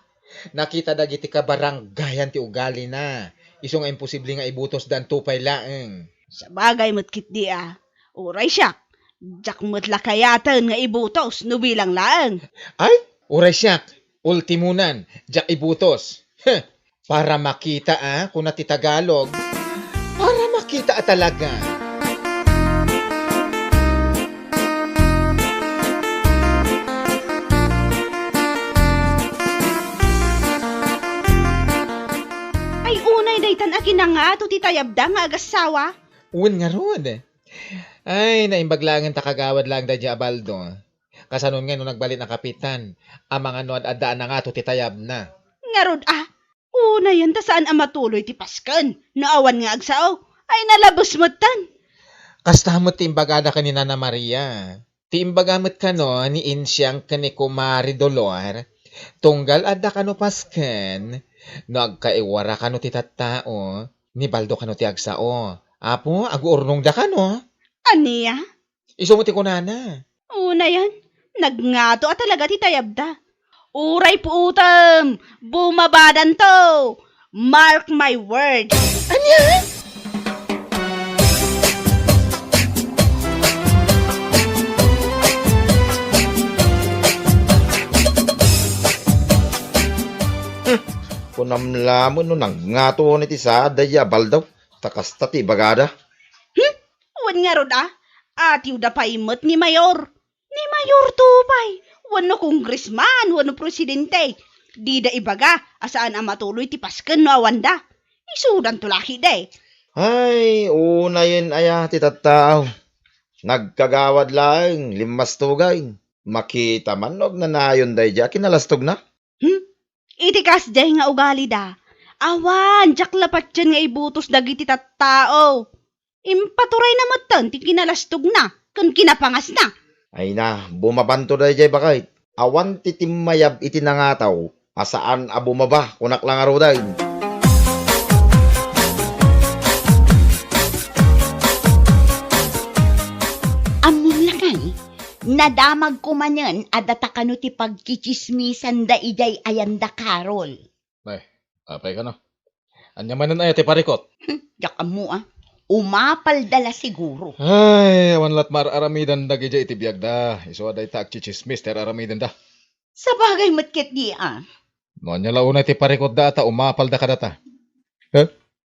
Nakita dagiti kabaranggayan ti ugalina. Isu nga imposible nga ibutosda, anto pay laeng. Sabagay met ketdi a. Uray siak, diak met la kayaten nga ibutos no bilang laeng. Ay, uray siak, ultimonan, diak ibutos. Heh, para makita a, kuna ti Tagalog. Para makita a talaga. Ay, unay daytan a kinangato ti tayabda nga agassawa. Wen ngarud. Ay, naimbag laengen ta kagawad laeng daydiay a Baldo. Kasanon ngay no nagbalin a kapitan, amangan no ad-adda a nangato ti tayabna. Ngarud a, unayen ta saan a matuloy ti pasken no awan nga agsao. Ay, nalabes metten. Kasta met ti imbagada ken ni Nana Maria. Ti imbaga met kano ni Insiang ken ni Kumare Dolor, tunggal adda kano pasken, no agkaiwara kano ti tattao, ni Baldo kano ti agsao. Apo, aguurnongda kano. Ania? Isu met ti kunana. Unayen, nagngato a talaga ti tayabda. Uray puotem, bumabadanto. Mark my word. Ania? Hmm, kunam laeng no nagngato iti saad daydiay a Baldo, ta kasta ti ibagada. Hmm? Wen ngarud a, atiwda pay met ni Mayor. Ni Mayor to pay, wenno congressman, wenno presidente, dida ibaga a saan a matuloy ti pasken no awanda. Isudanto la ketdi. Ay, unayen aya ti tattao. Nagkagawad laeng, limmastugay. Makita man no agnanayon daydiay a kinalastogna. Hmm? Iti kasdiay nga ugalida, awan diak la patien nga ibutos dagiti tattao. Impaturayna metten ti kinalastogna ken kinapangasna. Ay na, bumabanto daydiay baket. Awan ti timmayab iti nangataw a saan a bumaba, kunak la ngaruden. Ammom lakay, nadamagko manen a data kano ti pagtsitsismisanda idiay ayanda, Carol. Ay, apay kano? Ania manen aya ti parikut? Hmm, diak ammo a. Umapalda la siguro. Ay, awan lat maar-aramidan dagidiay iti biagda. Isu a dayta agtsitsismis ti ar-aramidenda. Sabagay met ketdi a. No ania la unay ti parikutda a ta umapalda kadata. Huh?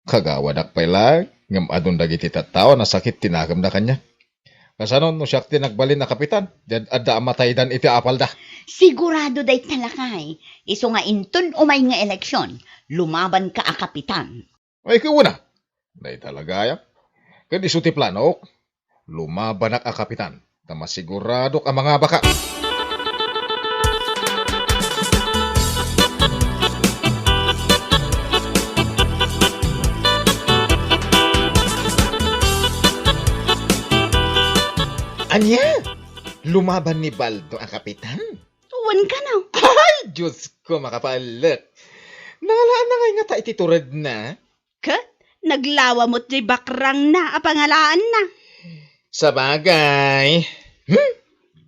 Kagawadak pay laeng, ngem adun dagiti tattao a nasakit ti nakemda kaniak. Kasano no siak ti nagbalin a kapitan? Diad adda a mataydan iti apalda. Sigurado dayta lakay, isu nga inton umay nga eleksion, lumabanka a kapitan. Ay, kuna, dayta la gayam. Ket isu ti planok. Lumabanak a kapitan, ta masiguradok a mangabaka. Ania? Lumaban ni Baldo a kapitan? Wen kano. Ay, Diosko, makapaellek. Nangalaanna ngay ngata iti turedna? Ket naglawa met diay bakrangna a pangalaanna. Sabagay. Hmm?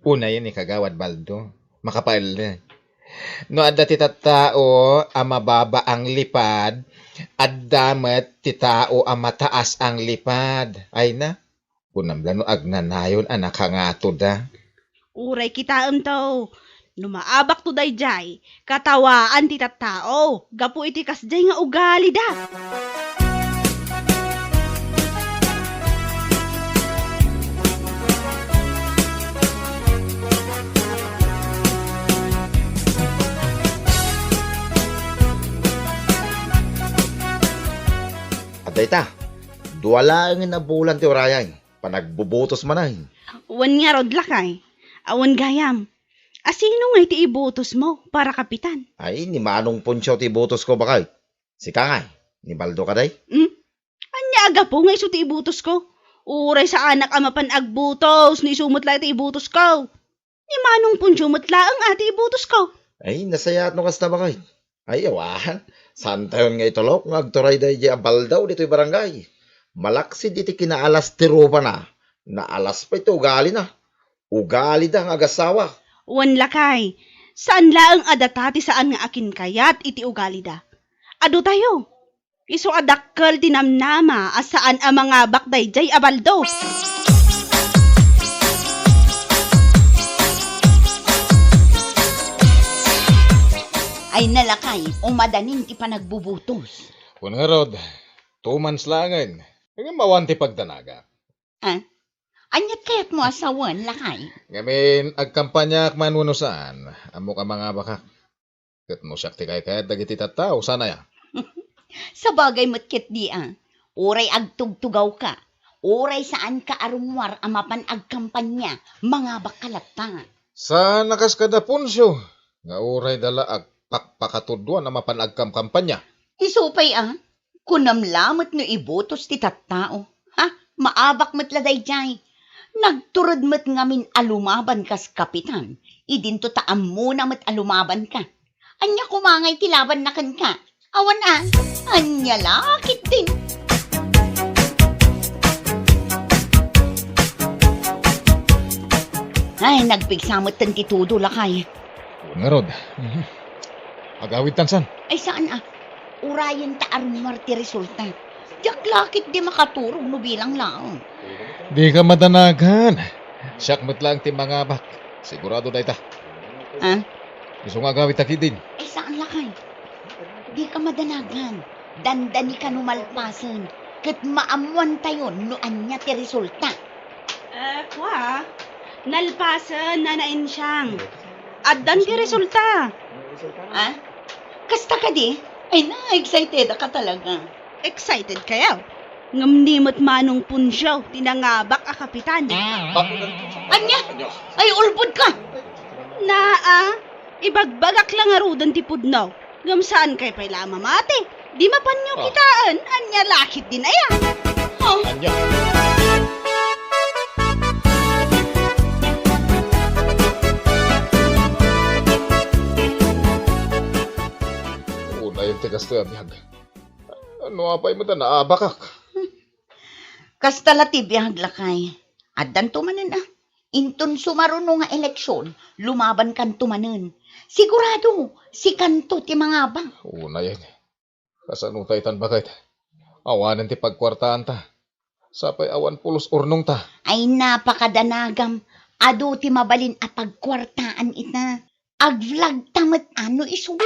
Unayen ni Kagawad Baldo. Makapaellek. No adda ti tattao a mababa ang lipad, adda met ti tao a mataas ang lipad. Ay na, kunam la no agnanayon a nakangatoda. Uray kitaemto, no maabakto daydiay, katawaan ti tattao gapu iti kasdiay nga ugalida. Dayta, dua laengen a bulan ti urayay. Panagbubutos manen. Wen ngarud, lakay. Awan gayam. Asino ngay ti ibutosmo para kapitan? Ay, ni Manong Poncio ti ibutosko, baket. Sika ngay, ni Baldo kadi? Hmm? Ania a gapu nga isu ti ibutosko? Uray saanak a mapan agbutos, ni isu met laeng ti ibutosko. Ni Manong Poncio met laeng a ti ibutosko. Ay, nasayaat no kasta, baket. Ay, awan. Saantayon nga itulok nga agturay daydiay a Baldo ditoy barangay. Malaksid iti kinaalas ti rupana, naalas pay ti ugalina. Ugalida nga agasawa. Wen, lakay, saan laeng a data ti saan nga akinkayat iti ugalida. Adu tayo. Isu a dakkel ti namnama a saan a mangabak daydiay a Baldo. Ay, lakay, umadanin ti panagbubutos. Wen ngarud, two months laengen. Ngem awan ti pagdanagak. Ah? Aniat kayatmo a sawen, lakay? Ngamin, agkampanyaak man wenno saan, ammok a mangabakak. Ket no siak ti kaykayat dagiti tattao, saan aya? Sabagay met ketdi a, uray agtugtugawka, uray saanka a rummuar a mapan agkampanya, mangabakka latta. Saan a kas kada Poncio, nga uray da la agpakpakatuduan a mapan agkamkampanya. Isu pay a, kunam la met no ibutos ti tattao. Ha? Maabak met la daydiay. Nagtured met ngamin a lumaban kas kapitan, idinto ta ammona met a lumabanka. Ania koma ngay ti labanna kenka? Awan a, ania la ketdin? Ay, nagpigsa metten ti tudo, lakay. Ngarud. Mhm. Agawidtan san? Ay, saan a. Urayenta a rummuar ti resulta. Diak la ketdi makaturog no bilang laeng. Dika madanagan. Siak met laeng ti mangabak. Sigurado dayta. Ah? Isu nga agawidta ketdin. Ay, saan, lakay? Dika madanagan. Dandanika no malpasen. Ket maammoantayon no ania ti resulta. Eh, kua, nalpasen, Nana Ensyang. Addan ti resulta. Ah? Kasta kadi? Ay, na-excited ka talaga. Excited kayo? Ngem ni met Manong Poncio ti nangabak a kapitan. Ania? Ay, ulbod ka! Naa, ibagbagak la ngaruden ti pudno. Ngem saan kay pay la a mamati. Di mapanyo kitaen, ania la ketdin aya? Oh. Ania? Unay ti kastoy a biag. Ano apay met a naabakak? Kasta la ti biag, lakay. Addanto manen a. Inton sumaruno nga eleksion, lumabankanto manen. Sigurado, sikanto ti mangabak. Unay, kasano tay tan baket? Awanen ti pagkuartaanta. Sapay awan pulos urnongta. Ay, napakadanagam. Adu ti mabalin a pagkuartaan ita. Ag-vlog ta met a no isu.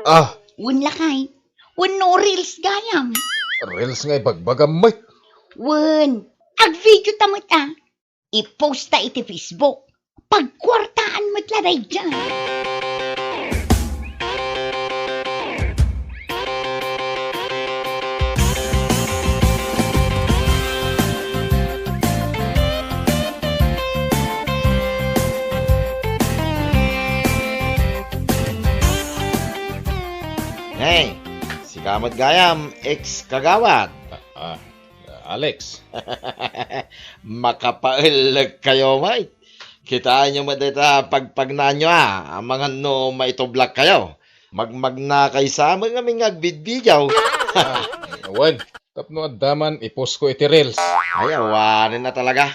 Ah! Wen lakay. Wenno reels gayam. Reels nga ibagbagam met. Wen, ag-video ta met a. I-post ta iti Facebook. Pagkuartaan met la daydiay. Hey, sika met gayam, ex-kagawad. Ah, ah, Alex. Makapaellek kayo, Mike. Kitaenyo met dayta pagpagnaanyo, a, amangan no maitublak kayo. Magmagnakay sa met ngamin nga agbidbidiaw. Ah, wen, tapno adda man i-post ko iti reels. Ay, awanen a talaga.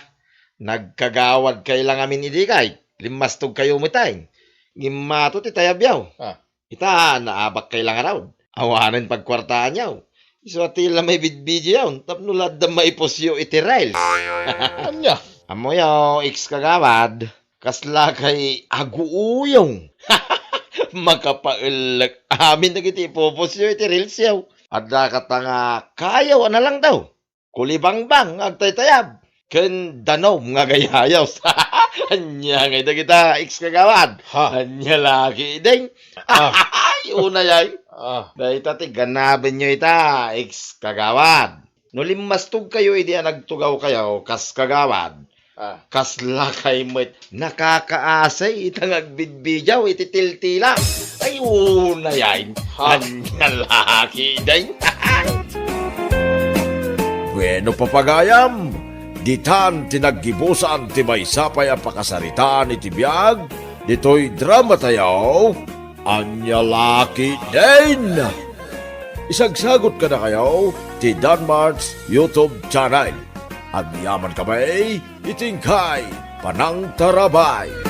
Nagkagawad kay la ngamin idi kay, limmastog kayo met ay. Ngimmato ti tayabyaw. Ah. Ita, naabak kay la ngarud. Awanen pagkuartaanyaw. Isu a ti la maibidbidiaw, tapno la adda maipusyo iti reels. Ania? Ammoyo, ex-kagawad, kasla kay aguuyong. Makapaellek amin dagiti ipupusyo iti reels yaw. Adda kata nga kayo a nalangdaw. Kulibangbang nga agtaytayab, ken danum nga agayayos. Ania ngay dagita, ex-kagawad? Ha? Ania la ketdin? Ah. Ay, unay ay. Ah. Dayta ti ganabenyo ita, ex kagawad. No limmastogkayo idi a nagtugawkayo, kas kagawad, ah, kaslakay met nakakaasay ita nga agbidbidiaw iti tiltila. Ay, unay ay. Ha? Ania la ketdin. Bueno, papagayam, ditan ti naggibusan ti maysa pay a pakasaritaan iti biag ditoy dramatayo, Ania la ketdin. Isagsagot kadakayo ti Danmart's YouTube channel. Agyamankami iti inkay panangtarabay.